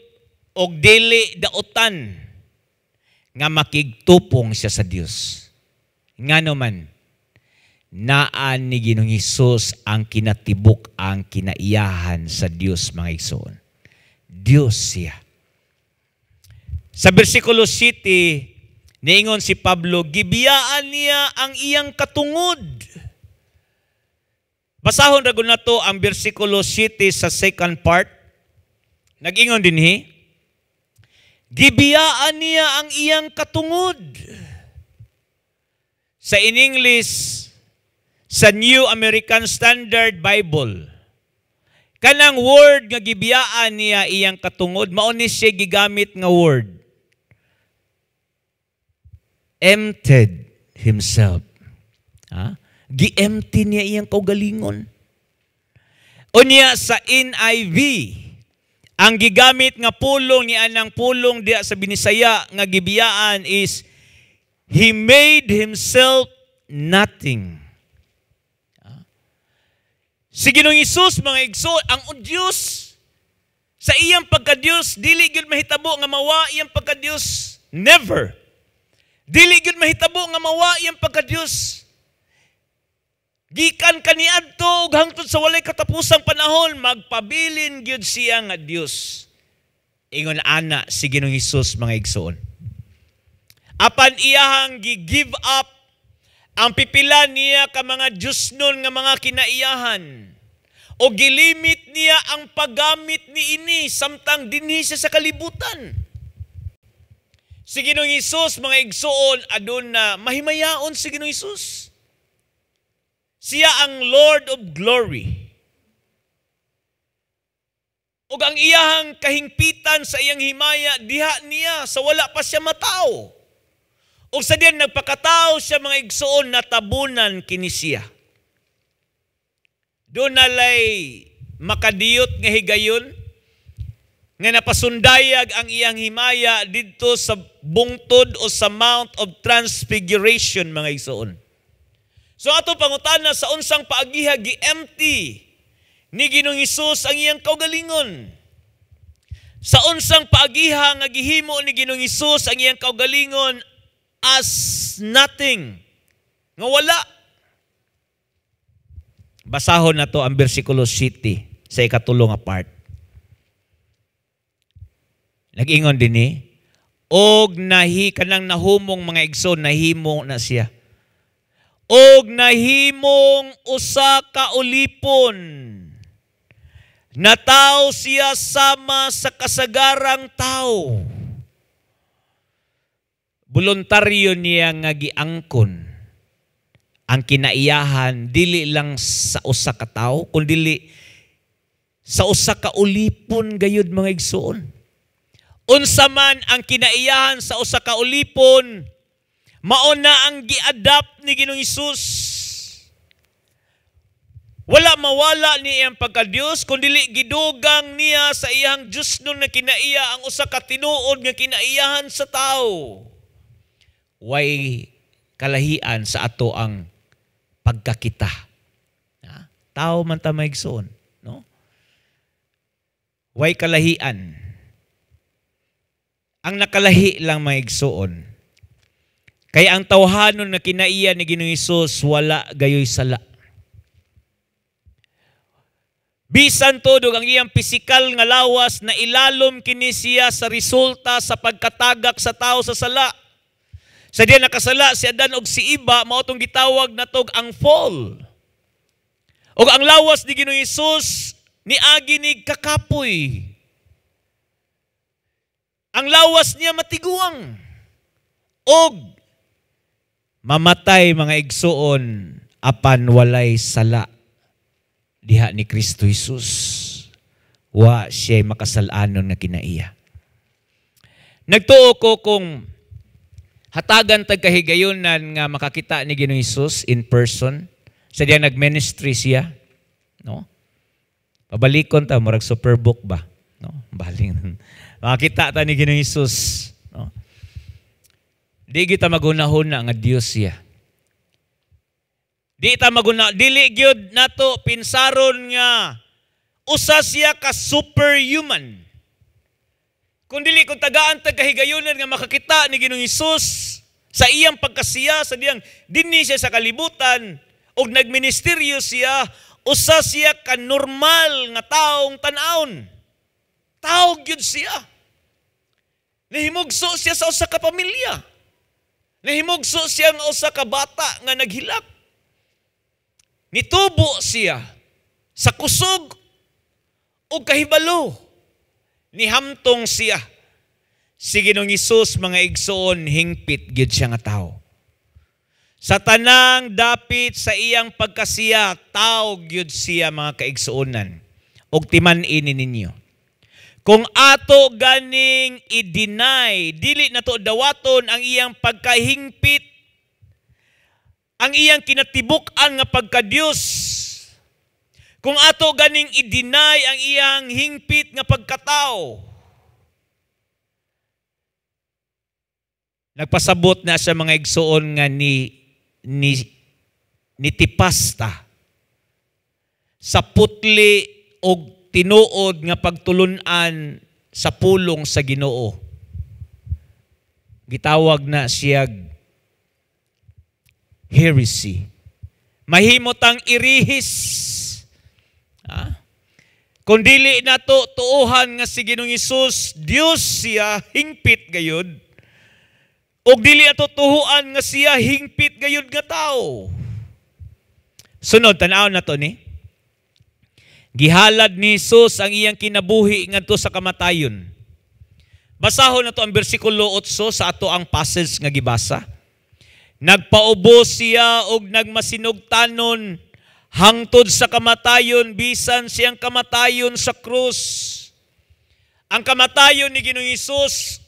og dili daotan nga makigtupong siya sa Dios. Ngano man, naan ni Ginoong Hesus ang kinatibuk ang kinaiyahan sa Dios, mga igsoon. Dios siya. Sa bersikulo 7, niingon si Pablo, gibiyaan niya ang iyang katungod. Basahon ra gud nato ang bersikulo 7 sa second part. Nag-ingon dinhi, gibiyaan niya ang iyang katungod. Sa in English, sa New American Standard Bible, kanang word nga gibiyaan niya iyang katungod, mao ni siya gigamit nga word. Emptied himself. Ha? Gi-empty niya iyang kaugalingon. Unya sa NIV, ang gigamit nga pulong ni anang pulong diya sa Binisaya nga gibiyaan is "He made himself nothing." Si Ginoong Hesus, mga igsoon, ang Diyos, sa iyang pagka-Diyos, dili gyud mahitabo nga mawa iyang pagka-Diyos. Never. Dili gyud mahitabo nga mawa iyang pagka-Diyos. Gikan kaniadto ug hangtod sa walay katapusang panahon, magpabilin gyud siya nga Dios. Ingon ana si Ginoong Hesus, mga igsoon. Apan iyahang gi-give up ang pipila niya ka mga Diyosnon nga mga kinaiyahan o gilimit niya ang paggamit ni ini samtang dinhi siya sa kalibutan. Si Ginoong Hesus, mga igsoon, aduna mahimayaon si Ginoong Hesus. Siya ang Lord of Glory. Ug ang iyahang kahingpitan sa iyang himaya diha niya sa wala pa siya matao. Ug sa diyan nagpakatao siya, mga igsoon, natabunan kini siya. Duna lay makadiyot nga higayon nga napasundayag ang iyang himaya didto sa bungtod o sa Mount of Transfiguration, mga igsoon. So ato pangutana, sa unsang paagiha gi-empty ni Ginoong Hesus ang iyang kaugalingon? Sa unsang paagiha nga gihimo ni Ginoong Hesus ang iyang kaugalingon as nothing, nga wala. Basahon nato ang bersikulo 7 sa ikatulo nga part. Nag-ingon dinhi, og nahi kanang nahumong, mga igsoon, nahimo na siya. Og nahimong usa ka ulipon. Nataw siya sama sa kasagarang tao. Voluntaryo niya nga giangkon ang kinaiyahan, dili lang sa usa ka tawo, kundi sa usa ka ulipon gayud, mga igsoon. Unsa man ang kinaiyahan sa usa ka ulipon, mao na ang gi-adapt ni Ginoong Hesus. Wala mawala ni iyang pagka-Dios, kundi gidugang niya sa iyang Diyosnon na kinaiya ang usa ka tinuod nga kinaiyahan sa tao. Way kalahian sa ato ang pagkakita. Ha? Tao man ta, mga igsoon, no? Way kalahian. Ang nakalahi lang, mga igsoon, kay ang tawhanon nga kinaiya ni Ginoong Hesus, wala gayoy sala. Bisan todo ang iyang pisikal nga lawas na ilalom kini siya sa resulta sa pagkatagak sa tao sa sala. Sa diya nakasala si Adan og si Eva, mao tong gitawag natog ang fall. Og ang lawas ni Ginoong Hesus niagi ni kakapoy. Ang lawas niya matiguang. Og mamatay, mga igsuon, apan walay sala diha ni Kristo Jesus. Wa siya makasalanon nga kinaiya. Nagtuo ko kung hatagan tag kahigayonan nga makakita ni Ginoong Hesus in person sa diya nagministry siya, no? Pabalikon ta, murag Superbook ba, no? Baling makakita ta ni Ginoong Hesus, no? Di kita magunahuna nga Dios siya. Di ta maguna, dili gyud nato pinsaron nga usa siya ka superhuman. Kung dili, kung tagaan tag kahigayonan nga makakita ni Ginoong Hesus sa iyang pagkasiya, sa diyang dinhi siya sa kalibutan ug nagministeryo siya, usa siya ka normal nga taong tan-awon. Tao gyud siya. Nahimugso siya sa usa ka pamilya. Nahimugso siya nga usa ka bata nga naghilak. Nitubo siya sa kusog ug kahibalo. Nihamtong siya. Si Ginoong Hesus, mga igsoon, hingpit gyud siya nga tao. Sa tanang dapit sa iyang pagkasiya, tao gyud siya, mga kaigsuonan. Og timan-ini ninyo. Kung ato ganing i-deny, dili nato dawaton ang iyang pagkahingpit, ang iyang kinatibuk-an nga pagka-Dios. Kung ato ganing i-deny ang iyang hingpit nga pagkatao, nagpasabot na sa mga igsoon nga ni ni nitipasta sa putli og tinuod nga pagtulun-an sa pulong sa Ginoo. Gitawag na siya heresy. Mahimot ang irihis. Ha? Kung dili nato tuohan nga si Ginoong Hesus, Dios siya hingpit gayud, ug dili ato tuhuan nga siya hingpit gayud nga tao. Sunod, tan-awon nato ni. Gihalad ni Hesus ang iyang kinabuhi ngadto sa kamatayon. Basahon nato ang bersikulo 8 sa ato ang passage nga gibasa. Nagpaubos siya og nagmasinugtanon hangtod sa kamatayon, bisan siyang kamatayon sa krus. Ang kamatayon ni Ginoong Hesus,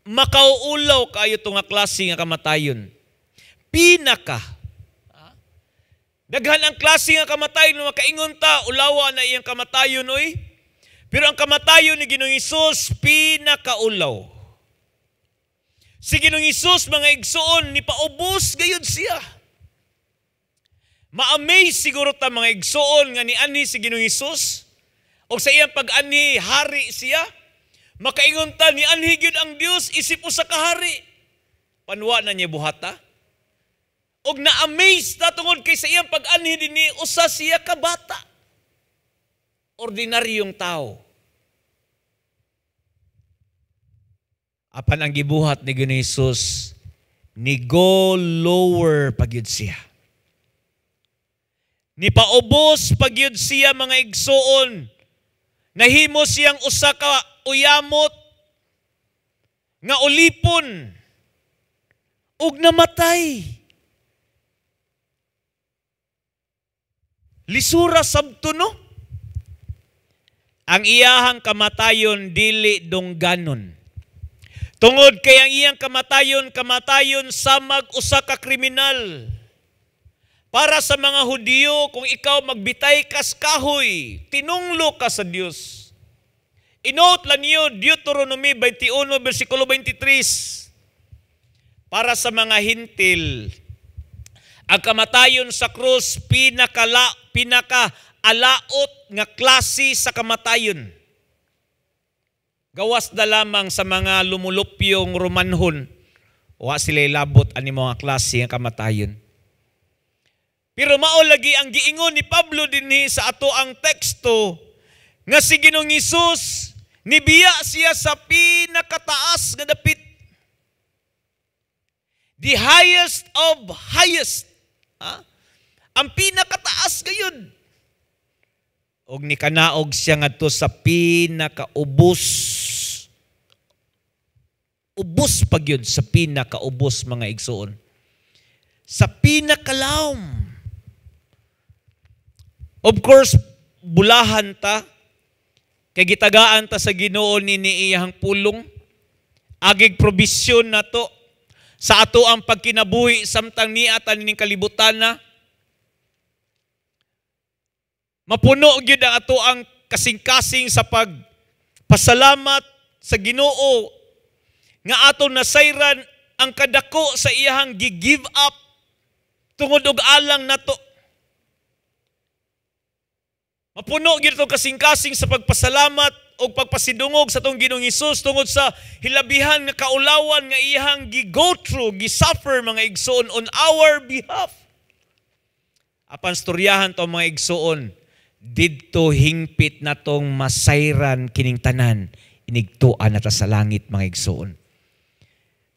makauulaw kayo ito nga klase nga kamatayon. Pinaka. Daghan ang klase nga kamatayon, makaingon ta, ulawa na iyang kamatayon, oy. Pero ang kamatayon ni Ginoong Hesus, pinakaulaw. Si Ginoong Hesus, mga igsoon, ni paubos gayud siya. Ma-amaze siguro ta, mga igsoon, nga nianhi si Ginoong Hesus. O sa iyang pag-anhi, hari siya. Makaingon ta ni anhi gyud ang Dios isip usa ka hari. Panwa na niya buhata. Og na-amaze ta tungod kay sa iyang pag-anhi dinhi, usa siya ka bata. Ordinaryong tao. Apan ang gibuhat ni Ginoong Hesus, ni go lower pagyud siya. Ni paubos pagyud siya, mga igsuon. Nahimo siyang usa ka uyamot nga ulipon ug namatay. Lisura sabto, no? Ang iyahang kamatayon dili dungganon. Tungod kay ang iyang kamatayon, kamatayon samag usa ka kriminal. Para sa mga Hudiyo, kung ikaw magbitay kas kahoy, tinunglo ka sa Dios. Inote lang niyo, Deuteronomy 21, versikulo 23. Para sa mga Hintil, ang kamatayon sa krus, pinaka-alaot nga klase sa kamatayon. Gawas na lamang sa mga lumulupyong Romanhon, wa sila labot ani mga klase nga kamatayon. Pero mao lagi ang giingon ni Pablo dinhi sa ato ang teksto nga si Ginoong Hesus nibiya siya sa pinakataas nga dapit. The highest of highest. Ha? Ang pinakataas gayud. Og nikanaog siya ngadto sa pinakaubos. Ubos pa gyud sa pinakaubos, mga igsuon. Sa pinakalawom. Of course, bulahan ta, kay gitagaan ta sa Ginoo ni iyang pulong, agig probisyon nato sa ato ang pagkinabuhi samtang niya ning kalibutan na. Mapuno gyud ang ato ang kasing-kasing sa pagpasalamat sa Ginoo nga ato nasayran ang kadako sa iyahang gi-give up tungod og alang nato. Mapuno gyud itong kasing-kasing sa pagpasalamat o pagpasidungog sa atong Ginoong Hesus tungod sa hilabihan nga kaulawan nga iyahang gi-go through, gi-suffer, mga igsoon, on our behalf. Apan storyahan to, mga igsoon, didto hingpit na tong masayran kining tanan, inigtuan na ta sa langit, mga igsoon.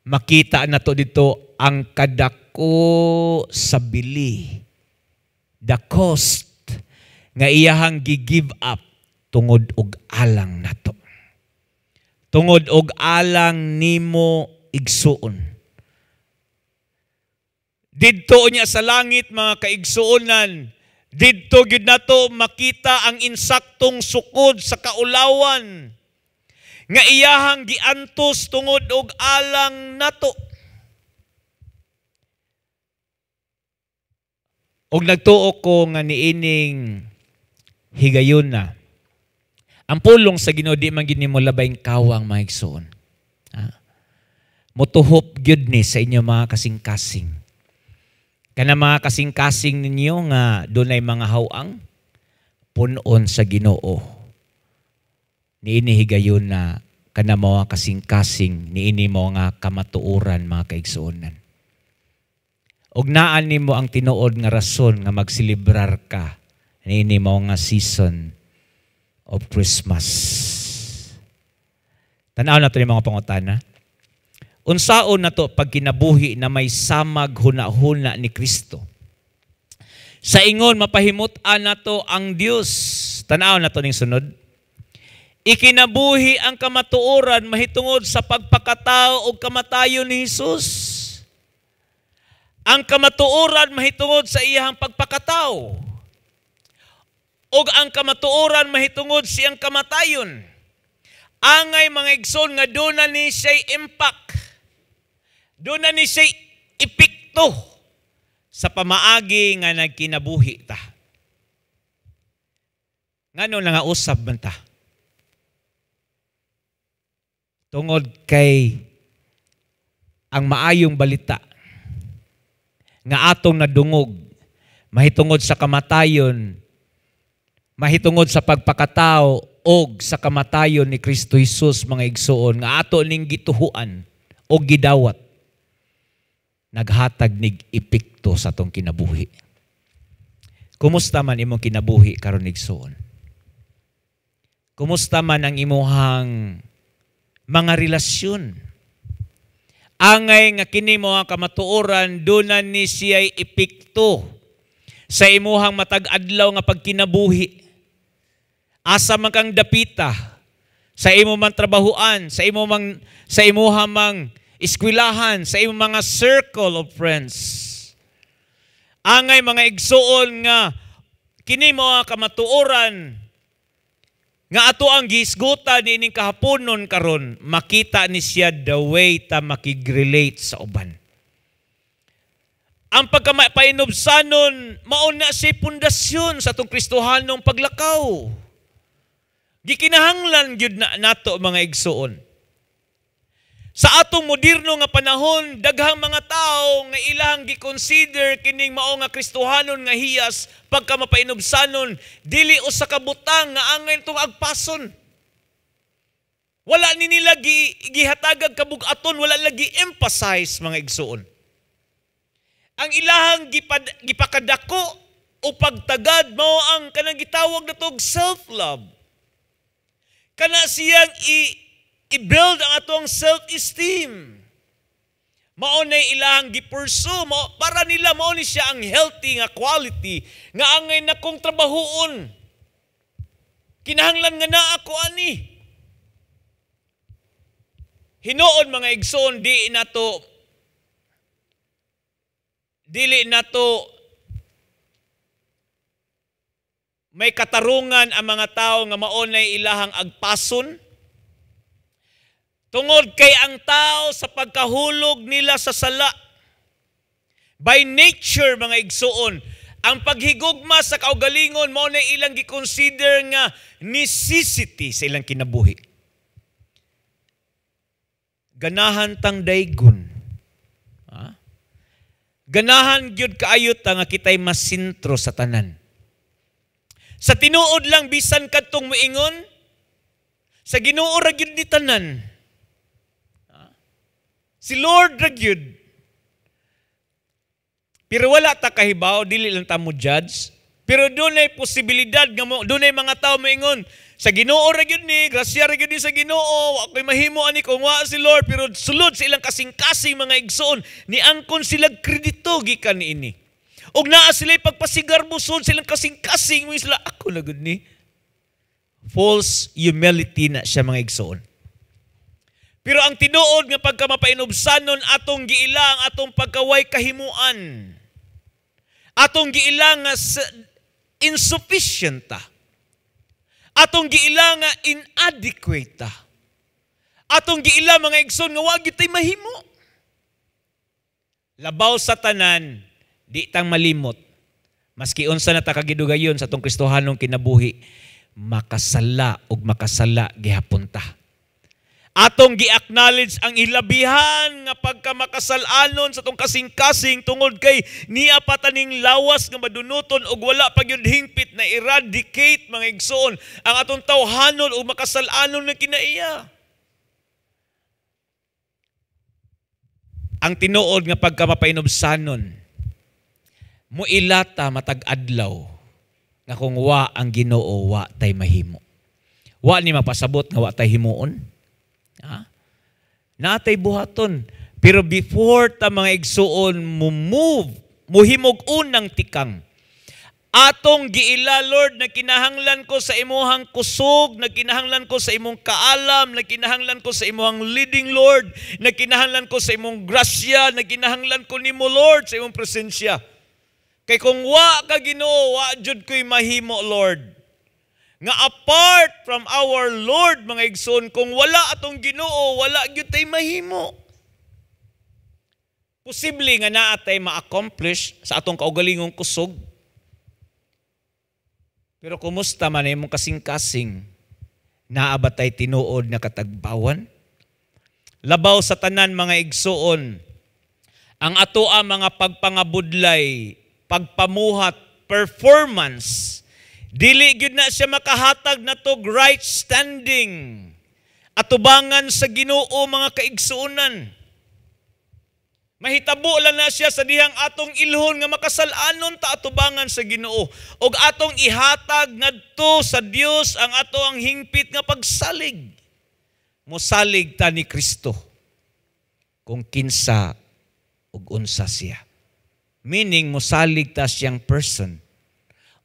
Makita na to dito ang kadako sa bili, the cost nga iyahang gi-give up tungod og alang nato. Tungod og alang nimo, igsuon. Didto niya sa langit, mga kaigsuonan, didto gyud nato makita ang insaktong sukod sa kaulawan nga iyahang giantos tungod og alang nato. Og nagtuo ko nga niining higayon na ang pulong sa Ginoo di man gid nimo labayng kawang, mga igsoon. Ha? Motuhop gyud ni sa inyo mga kasing-kasing. Kana mga kasing-kasing ninyo nga dunay mga hawang, punon sa Ginoo. Niini higayon na kana mga kasing-kasing niini mo nga kamatuoran, mga kaigsuonan. Og naan nimo ang tinuod nga rason nga magselebrar ka niini mo nga season of Christmas. Tan-aw na to ni mga pangutana. Unsaon na to pagkinabuhi na may samag huna-huna ni Kristo? Sa ingon mapahimut-an nato ang Dios. Tan-aw na to ning sunod. Ikinabuhi ang kamatuoran mahitungod sa pagpakatao og kamatayon ni Hesus. Ang kamatuoran mahitungod sa iyang pagpakatao. Og ang kamatuoran mahitungod siyang kamatayon. Angay, mga igsoon, nga doon na ni siya'y impact. Doon na ni siya'y epekto sa pamaagi nga nagkinabuhi ta. Ngano nga usab man ta? Tungod kay ang maayong balita nga atong nadungog mahitungod sa kamatayon Mahitungod sa pagpakatao og sa kamatayon ni Kristo Jesus, mga igsoon, nga ato ning gituhuan og gidawat, naghatag nig epekto sa atong kinabuhi. Kumusta man imong kinabuhi karon, igsoon? Kumusta man ang imuhang mga relasyon? Angay nga kini mo ang kamatuoran, duna ni siya'y epekto sa imuhang matag adlaw nga pagkinabuhi. Asa man kang dapita, sa imo mang trabahuan, sa imuha mang eskwelahan, sa imong mga circle of friends. Angay, mga igsuon, nga kini mo ang kamatuoran nga ato ang gihisgutan niining kahaponon karon, makita ni siya the way ta makig-relate sa uban. Ang pagkamapainubsanon, mao na siya pundasyon sa atong Kristohanong paglakaw. Gikinahanglan gyud na nato, mga igsuon. Sa atong moderno nga panahon, daghang mga tao nga ilang gi-consider kining mao nga Kristohanon nga hiyas, pagka mapainubsanon, dili usa ka butang nga angay tong agpason. Wala ni nila gihatagag kabug-aton, wala lagi emphasize, mga igsuon. Ang ilahang gipakadako o pagtagad mao ang kanang gitawag natog self-love. Kana siyang i-build ang atong self-esteem. Mao na ilang gi-pursue, mao, para nila mao ni siya ang healthy nga quality nga angay na kong trabahoon. Kinahanglan nga naa ko ani. Hinuon, mga igsoon, di nato dili nato may katarungan ang mga tao nga mao nay ilahang agpason. Tungod kay ang tao sa pagkahulog nila sa sala, by nature, mga igsuon, ang paghigugma sa kaugalingon mao na ilang gi-consider nga necessity sa ilang kinabuhi. Ganahan tang daygon. Ha? Ganahan gyud kaayo ta nga kitay masintro sa tanan. Sa tinuod lang, bisan kadtong moingon, sa Ginoo ra gyud ni tanan. Si Lord ra gyud. Pero wala ta kahibaw, dili lang ta mo judge. Pero dunay posibilidad nga mo, dunay mga tao moingon, sa Ginoo ra gyud ni, grasya ra gyud ni sa Ginoo, wa ko'y mahimo ani kung wa si Lord, pero sulod sa ilang kasing-kasing, mga igsoon, ni angkon sila kredito gikan niini. Og naa sila pagpasigarbo sulod sa ilang kasing-kasing, mo sila, ako na gud ni. False humility na siya, mga igsoon. Pero ang tinuod nga pagkamapainubsanon, atong giilang atong pagkaway kahimuan. Atong giilang nga insufficient ta. Atong giilang nga inadequate ta. Atong giila, mga igsoon, nga wa gyud tay mahimo. Labaw sa tanan, di tang malimot. Maski unsa na ta kagidugayon sa atong Kristohanong kinabuhi, makasala ug makasala gihapon ta. Atong gi-acknowledge ang hilabihan nga pagkamakasalanon sa atong kasing-kasing tungod kay niya pa taning lawas nga madunuton ug wala pa gyud hingpit na eradicate, mga igsoon, ang atong tawhanon ug makasalanon nga kinaiya. Ang tinuod nga pagkamapainubsanon, muilata matag adlaw nga kung wa ang Ginoo, wa tay mahimo. Wa ni mapasabot nga wa tay himuon. Ha? Naatay buhaton. Pero before ta, mga igsuon, mo move, muhimog unang tikang, atong giila, Lord, na kinahanglan ko sa imuhang kusog, na kinahanglan ko sa imong kaalam, na kinahanglan ko sa imuhang leading, Lord, na kinahanglan ko sa imong grasya, na kinahanglan ko nimo, Lord, sa imong presensya. Kay kung wa ka, Ginoo, wa jud ko'y mahimo, Lord. Nga apart from our Lord, mga igsoon, kung wala atong Ginoo, wala gyud tay mahimo. Posible nga naa tay ma-accomplish sa atong kaugalingong kusog. Pero kumusta man imong kasing-kasing? Naa ba tay tinuod na katagbawan? Labaw sa tanan, mga igsoon, ang atoa mga pagpangabudlay, pagpamuhat, performance, Dili gyud na siya makahatag natog right standing atubangan sa Ginoo, mga kaigsuonan. Mahitabo lang na siya sa dihang atong ilhon nga makasalanon ta atubangan sa Ginoo ug atong ihatag ngadto sa Dios ang ato ang hingpit nga pagsalig. Mosalig ta ni Kristo kung kinsa ug unsa siya. Meaning, mosalig ta siyang person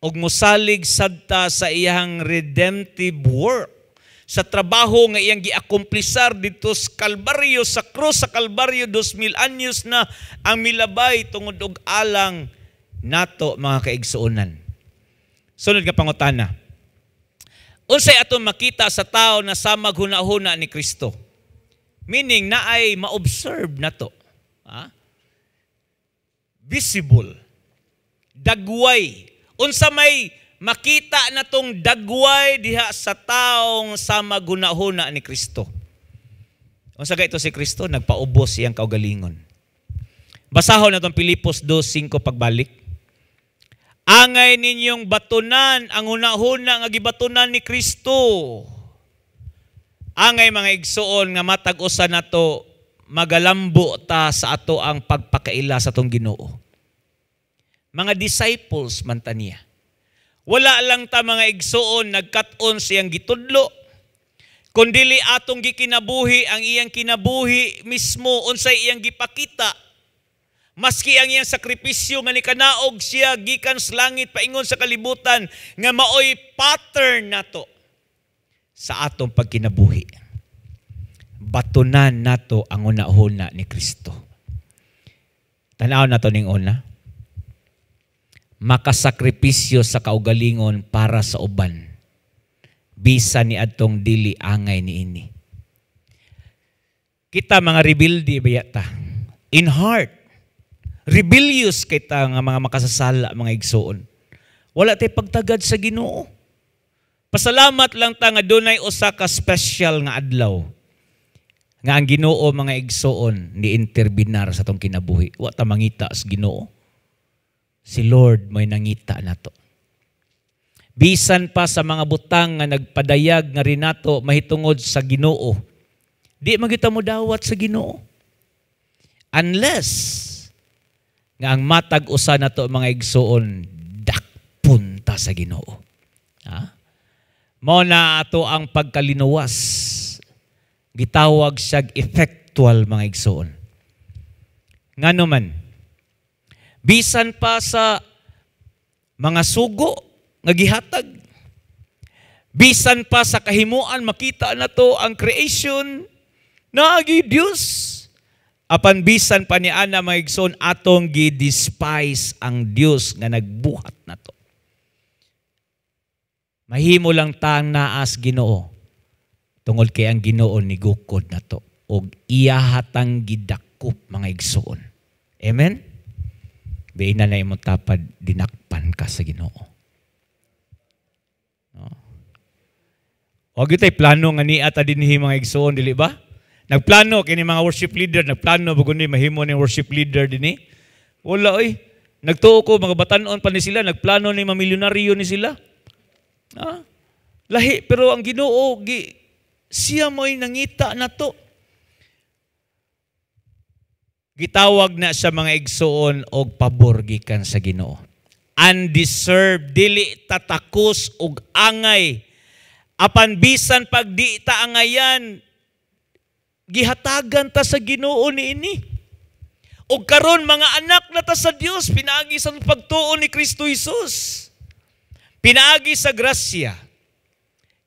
ug mosalig sad ta sa iyang redemptive work, sa trabaho nga iyang giakomplisar dito sa Kalbaryo, sa krus sa Kalbaryo, 2000 anyos na ang milabay tungod og alang nato, mga kaigsuonan. Sunod nga pangutana. Unsay atong makita sa tao na samag hunahuna ni Kristo? Meaning, naay ma-observe nato. Ha? Visible. Dagway. Unsa may makita na tong dagway diha sa taong samag hunahuna ni Kristo? Unsa kay ito si Kristo? Nagpaubos iyang kaugalingon. Basahon natong Pilipos 2:5 pagbalik. Angay ninyong batunan ang hunahuna nga gibatunan ni Kristo. Angay, mga igsuon, nga matag usa nato magalambo ta sa ato ang pagpakaila sa atong Ginoo. Mga disciples man ta niya. Wala lang ta, mga igsuon, nagkat-on siyang gitudlo, kundili atong gikinabuhi ang iyang kinabuhi mismo, unsay iyang gipakita. Maski ang iyang sakripisyo nga nikanaog siya gikan sa langit paingon sa kalibutan nga maoy pattern nato sa atong pagkinabuhi. Batunan nato ang una-una ni Kristo. Tanaw nato ning una. Makasakripisyo sa kaugalingon para sa uban, bisan ni adtong dili angay niini. Kita mga rebelde baya ta. In heart, rebellious kita nga mga makasasala, mga igsuon. Wala tay pagtagad sa Ginoo. Pasalamat lang ta nga dunay usa ka special nga adlaw nga ang Ginoo, mga igsuon, ni interbinar sa tong kinabuhi. Wa ta mangita sa Ginoo. Si Lord may nangita nato. Bisan pa sa mga butang nga nagpadayag nga rinato mahitungod sa Ginoo, di man kita mo dawat sa Ginoo. Unless nga ang matag usa nato, mga igsuon, dakpon ta sa Ginoo. Ha? Mao na ato ang pagkalinuwas. Gitawag siyag effectual, mga igsuon. Ngano man, bisan pa sa mga sugo nga gihatag, bisan pa sa kahimuan, makita na to ang creation naagi Dios. Apan bisan pa ni ana, mga igsoon, atong gi-despise ang Dios nga nagbuhat nato. Mahimo lang tang naas Ginoo tungod kay ang Ginoo nigukod nato og iyahatang gidakop, mga igsoon. Amen. Biina na imong tapad, dinakpan ka sa Ginoo. No? Wag tay plano nga niya ta dinhi, mga igsoon, dili ba? Nagplano kini mga worship leader, nagplano bago ni mahimo ni worship leader dinhi. Wala oy. Nagtuo ko mga batanon pa ni sila, nagplano ni mamilyonaryo ni sila. Ah, lahi pero ang Ginoo gi siya mo'y nangita nato. Gitawag na sa mga igsuon og pabor gikan sa Ginoo. Undeserved, dili tatakos og angay. Apan bisan pag di ta angayan, gihatagan ta sa Ginoo niini. Og karon mga anak na ta sa Dios pinaagi sa pagtuo ni Kristo Jesus. Pinaagi sa grasya,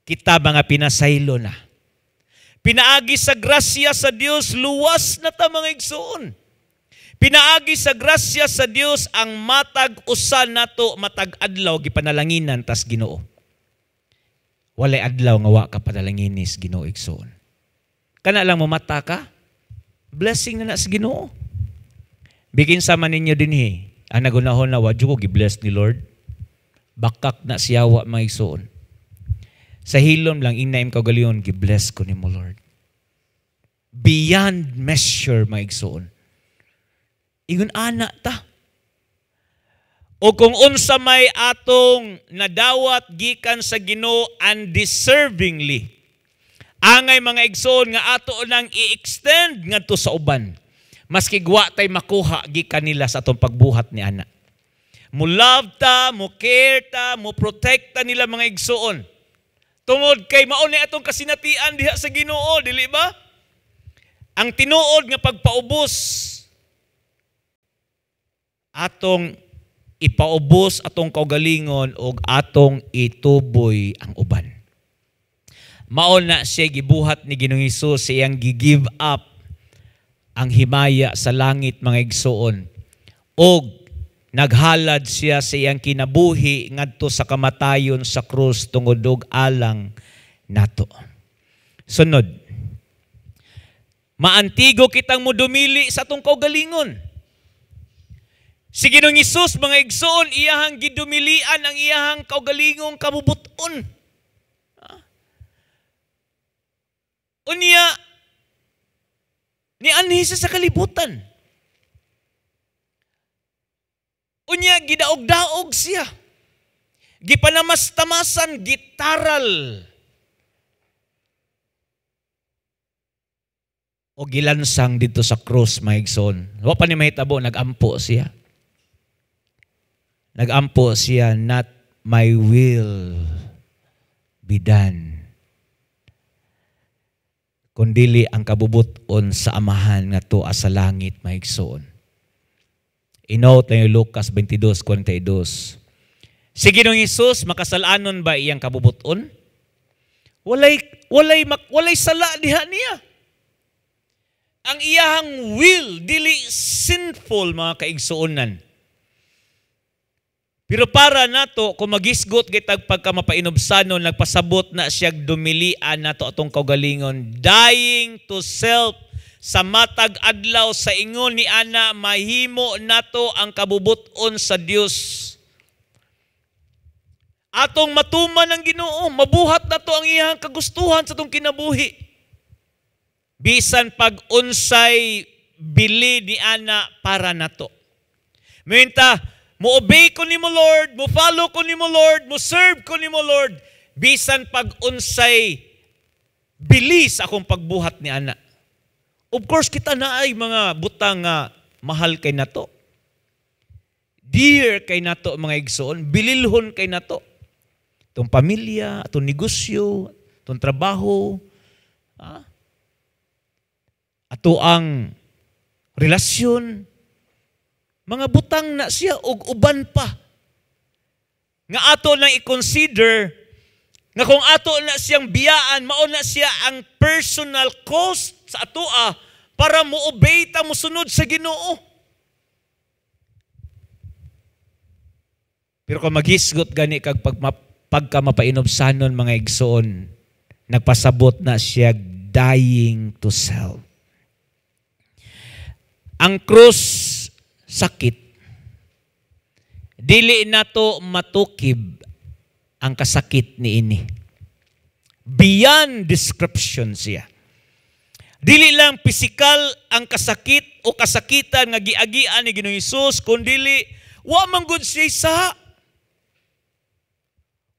kita mga pinasaylo na. Pinaagi sa grasya sa Dios, luwas na ta, mga igsoon. Pinaagi sa grasya sa Dios, ang matag usa nato matag adlaw gipanalanginan tas Ginoo. Walay adlaw nga wa ka panalanginis Ginoo, igsoon. Kana lang mamata ka, blessing na na sa Ginoo. Bikin sa man ninyo dinhi, ang nagunahon na wa ko gi-bless ni Lord. Bakak na siyawa, mga igsoon. Sa hilom lang ingna im kaugalingon, gi-bless ko nimo, Lord. Beyond measure, mga igsoon. Ingon ana ta. O kung unsa may atong nadawat gikan sa Ginoo undeservingly, angay, mga igsoon, nga ato nang i-extend ngadto sa uban maski wa tay makuha gikan nila sa atong pagbuhat ni ana. Mo love ta, mo care ta, mo protect ta nila, mga igsoon. Tungod kay mao ni atong kasinatian diha sa Ginoo, dili ba? Ang tinuod nga pagpaubos, atong ipaubos atong kaugalingon og atong ituboy ang uban. Mao na siya gibuhat ni Ginoong Hesus sa iyang gi-give up ang himaya sa langit, mga igsoon. Og naghalad siya sa iyang kinabuhi ngadto sa kamatayon sa krus tungod og alang nato. Sunod. Maantigo kitang mudumili sa atong kaugalingon. Si Ginoong Hesus, mga igsoon, iyahang gidumilian ang iyahang kaugalingong kabubuton. Unya, nianhi siya sa kalibutan. Unya, gidaog-daog siya. Gipanamas-tamasan, gitaral. O gilansang dito sa cross, mga igsoon. Wa pa ni mahitabo, nagampo siya. Nagampo siya, "Not my will be done, kundili ang kabubuton sa Amahan nga tuwa sa langit," mga igsoon. Inote tayo Lucas 22:42. Si Ginoong Hesus, makasalanon ba iyang kabubuton? Walay sala diha niya. Ang iyahang will dili sinful, mga kaigsuonan. Pero para nato, kung magisgot kitag pagka mapainubsanon, nagpasabot na siya dumilian nato atong kaugalingon, dying to self sa matag adlaw sa ingon ni ana mahimo nato ang kabubuton sa Dios. Atong matuman ang Ginoo, mabuhat nato ang iyang kagustuhan sa atong kinabuhi. Bisan pag unsay bili ni ana para nato. Minta, mo obey ko nimo, Lord, mo follow ko nimo, Lord, mo serve ko nimo, Lord, bisan pag unsay bili sa akong pagbuhat ni ana. Of course, kita na ay mga butang nga mahal kay nato. Dear kay nato, mga igsoon, bililhon kay nato. Itong pamilya, itong negosyo, itong trabaho, ato ang relasyon, mga butang na siya og uban pa. Nga ato nang i-consider nga kung ato na siyang biyaan, mao na siya ang personal cost sa atoa para mo obey ta, mosunod sa Ginoo. Pero kung maghisgot gani kag pagka mapainubsanon, mga igsoon, nagpasabot na siya dying to self. Ang krus sakit. Dili nato matukib ang kasakit niini. Beyond description siya. Dili lang pisikal ang kasakit o kasakitan nga giagian ni Ginoong Hesus, kundili wa man gud siya sa.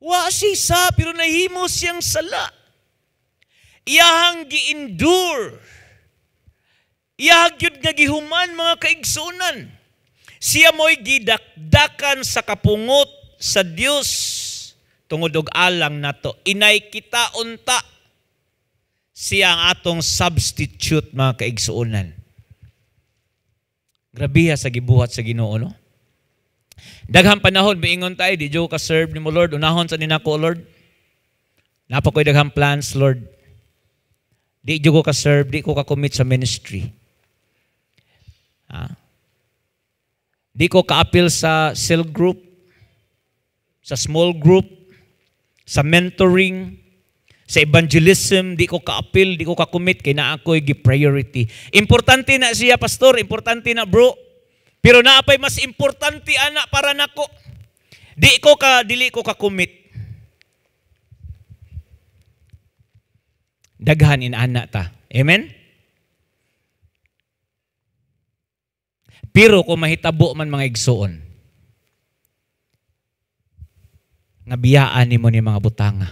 Wa siya sa, pero nahimo siyang sala. Iyahang gi-endure. Iyahang gyud nga gihuman, mga kaigsunan. Siya mo'y gidakdakan sa kapungot sa Dios tungod og alang nato. Inay kita unta. Siya ang atong substitute, mga kaigsuonan. Grabiha sa gibuhat sa Ginoo, no? Daghang panahon miingon tayo, "Di jud ka serve nimo, Lord, unahon sa ninako, Lord. Napa ko'y daghang plans, Lord. Di jud ko ka serve, di ko ka commit sa ministry. Di ko ka-appeal sa cell group, sa small group, sa mentoring, sa evangelism, di ko ka-appeal, di ko ka-commit, kay naa ko'y gi-priority. Importante na siya, pastor, importante na, bro. Pero naa pa'y mas importante ana para nako. Dili ko ka-commit." Daghan in ana ta. Amen? Pero kung mahitabo man, mga igsoon, Nga biyaan nimo ni mga butanga.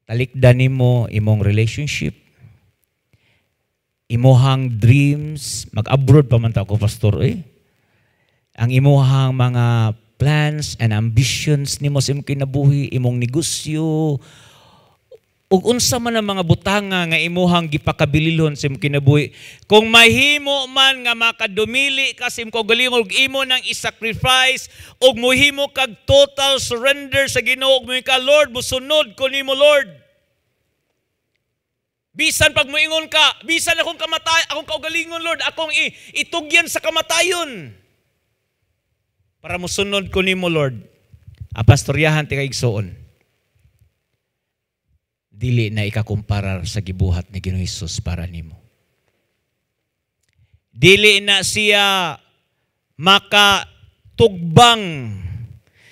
Talikdan nimo imong relationship, imuhang dreams, mag-abroad pa man ta ako, pastor, eh. Ang imuhang mga plans and ambitions nimo sa imong kinabuhi, imong negosyo, ug unsa man ang mga butanga nga imuhang gipakabililhon sa imong kinabuhi. Kung mahimo man nga makadumili ka sa imong kaugalingon ug imo nang i-sacrifice ug mohimo kag total surrender sa Ginoo ug moingon ka, "Lord, musunod ko nimo, Lord. Bisan pag moingon ka, bisan akong kamatay, akong kaugalingon, Lord, akong itugyan sa kamatayon para musunod ko nimo, Lord." Pastoryahan ti kaigsuon, dili na ikakumparar sa gibuhat ni Ginoong Hesus para nimo. Dili na siya makatugbang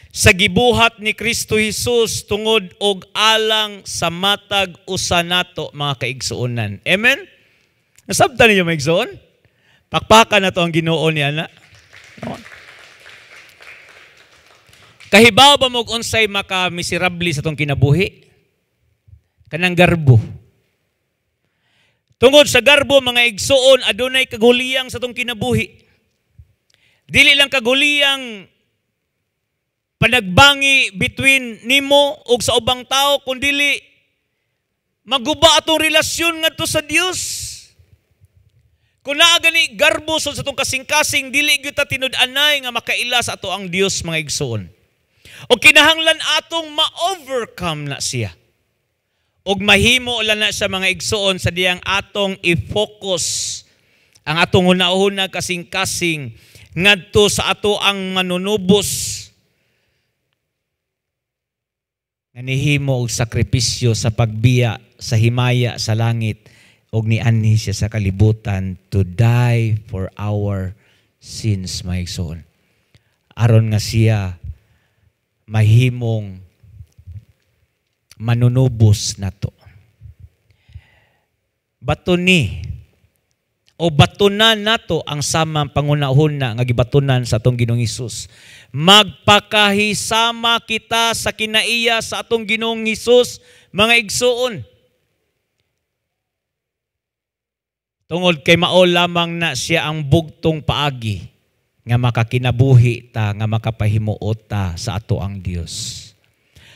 sa gibuhat ni Kristo Jesus tungod og alang sa matag usa nato, mga kaigsuonan. Amen? Nasabtan ninyo, mga igsuon? Pakpakan nato ang Ginoo ni ana. Kahibaw ba mo unsay maka-miserable sa atong kinabuhi? Kanang garbo. Tungod sa garbo, mga igsuon, adunay kaguliyang sa atong kinabuhi. Dili lang kaguliyang panagbangi between nimo ug sa ubang tao, kundili maguba atong relasyon ngadto sa Dios. Kung naa gani garbo sa atong kasing-kasing, dili gyud ta tinud-anay nga makaila sa ato ang Dios, mga igsuon. O kinahanglan atong ma-overcome na siya. Og mahimo lang na sa mga igsuon sa diyang atong i-focus ang atong hunahuna, kasing-kasing, ngadto sa ato ang manunubos nga nihimo og sakripisyo sa pagbiya sa himaya sa langit og nianhi siya sa kalibutan to die for our sins, mga igsoon. Aron nga siya mahimong manunubos nato. Bato ni o batunan nato ang samang pangunahuna nga gibatunan sa atong Ginoong Hesus. Magpakahisama kita sa kinaiya sa atong Ginoong Hesus, mga igsuon. Tungod kay mao lamang na siya ang bugtong paagi nga makakinabuhi ta, nga makapahimuot ta sa ato ang Dios.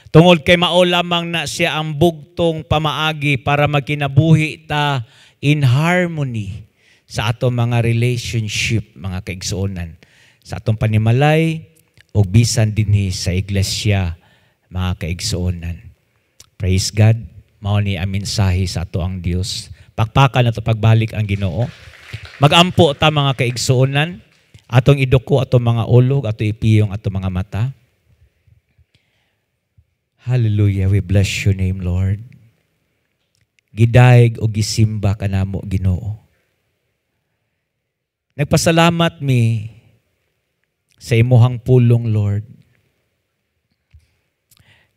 Tungod kay mao lamang na siya ang bugtong pamaagi para magkinabuhi ta in harmony sa atong mga relationship, mga kaigsuonan, sa atong panimalay o bisan dinhi sa iglesia, mga kaigsuonan. Praise God. Mao ni ang mensahe sa ato ang Dios. Pakpakan nato pagbalik ang Ginoo. Magampo ta, mga kaigsuonan, atong iduko atong mga ulog, ato ipiyong atong mga mata. Hallelujah, we bless your name, Lord. Gidayeg o gisimba ka namo, Ginoo. Nagpasalamat mi sa imuhang pulong, Lord.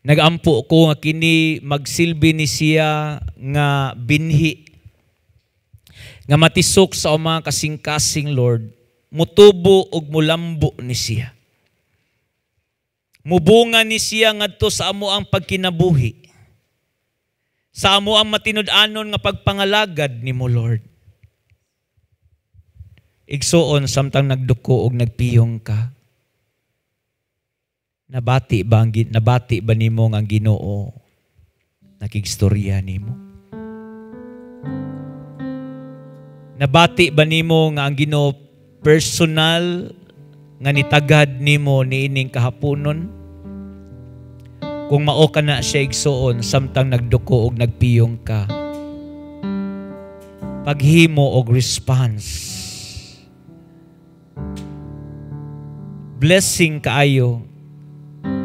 Nagampo ko nga kini magsilbi ni siya nga binhi nga matisok sa mga kasing-kasing, Lord. Mutubo ug mulambo ni siya. Mubunga ni siya ngadto sa amo ang pagkinabuhi. Sa amo ang matinud-anon nga pagpangalagad nimo, Lord. Igsuon, samtang nagduko og nagpiyong ka, nabati ba nimo nga ang Ginoo nakigstorya nimo? Nabati ba nimo nga ang Ginoo personal nga nitagad nimo niining kahaponon? Kung mao ka na siya, igsuon, samtang nagduko og nagpiyong ka, paghimo og response. Blessing kaayo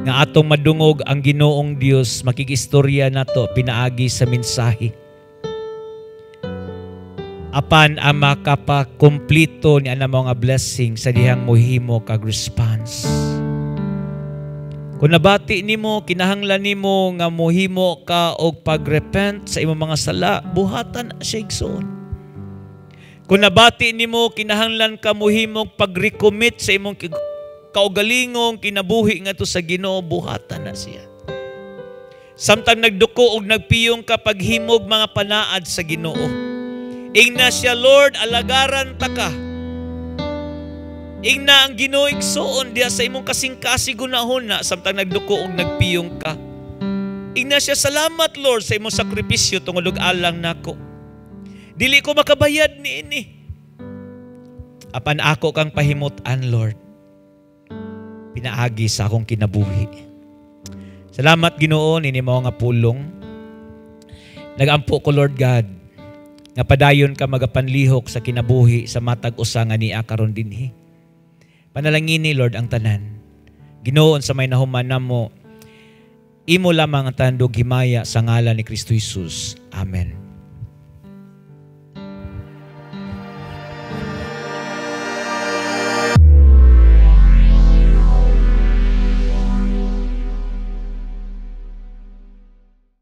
nga atong madungog ang Ginoong Dios makigistorya nato pinaagi sa mensahe. Apan ang makapakumplito ni ana mga blessing sa dihang mohimo kag response. Kung nabati nimo, kinahanglan nimo nga mohimo ka og pagrepent sa imong mga sala, buhatan siya, igsoon. Kung nabati nimo, kinahanglan ka mohimo pag-recommit sa imong kaugalingong kinabuhi ngadto sa Ginoo, buhatan na siya. Samtang nagduko og nagpiyong ka, paghimog mga panaad sa Ginoo. Ingna siya, "Lord, alagaran ta ka." Ingna ang Ginoo, igsuon, diha sa imong kasing-kasing hunahuna samtang nagduko og nagpiyong ka. Ingna siya, "Salamat, Lord, sa imong sakripisyo tungod og alang nako. Dili ko makabayad niini. Apan ako kang pahimut-an, Lord, pinaagi sa akong kinabuhi." Salamat, Ginoo, nini mao nga pulong. Nagampo ko, Lord God, nga padayon ka magapanlihok sa kinabuhi sa matag usa nga nia karon dinhi. Panalangini, Lord, ang tanan. Ginoo, sa may nahuman namo, imo lamang ang tandog himaya sa ngalan ni Kristo Jesus. Amen.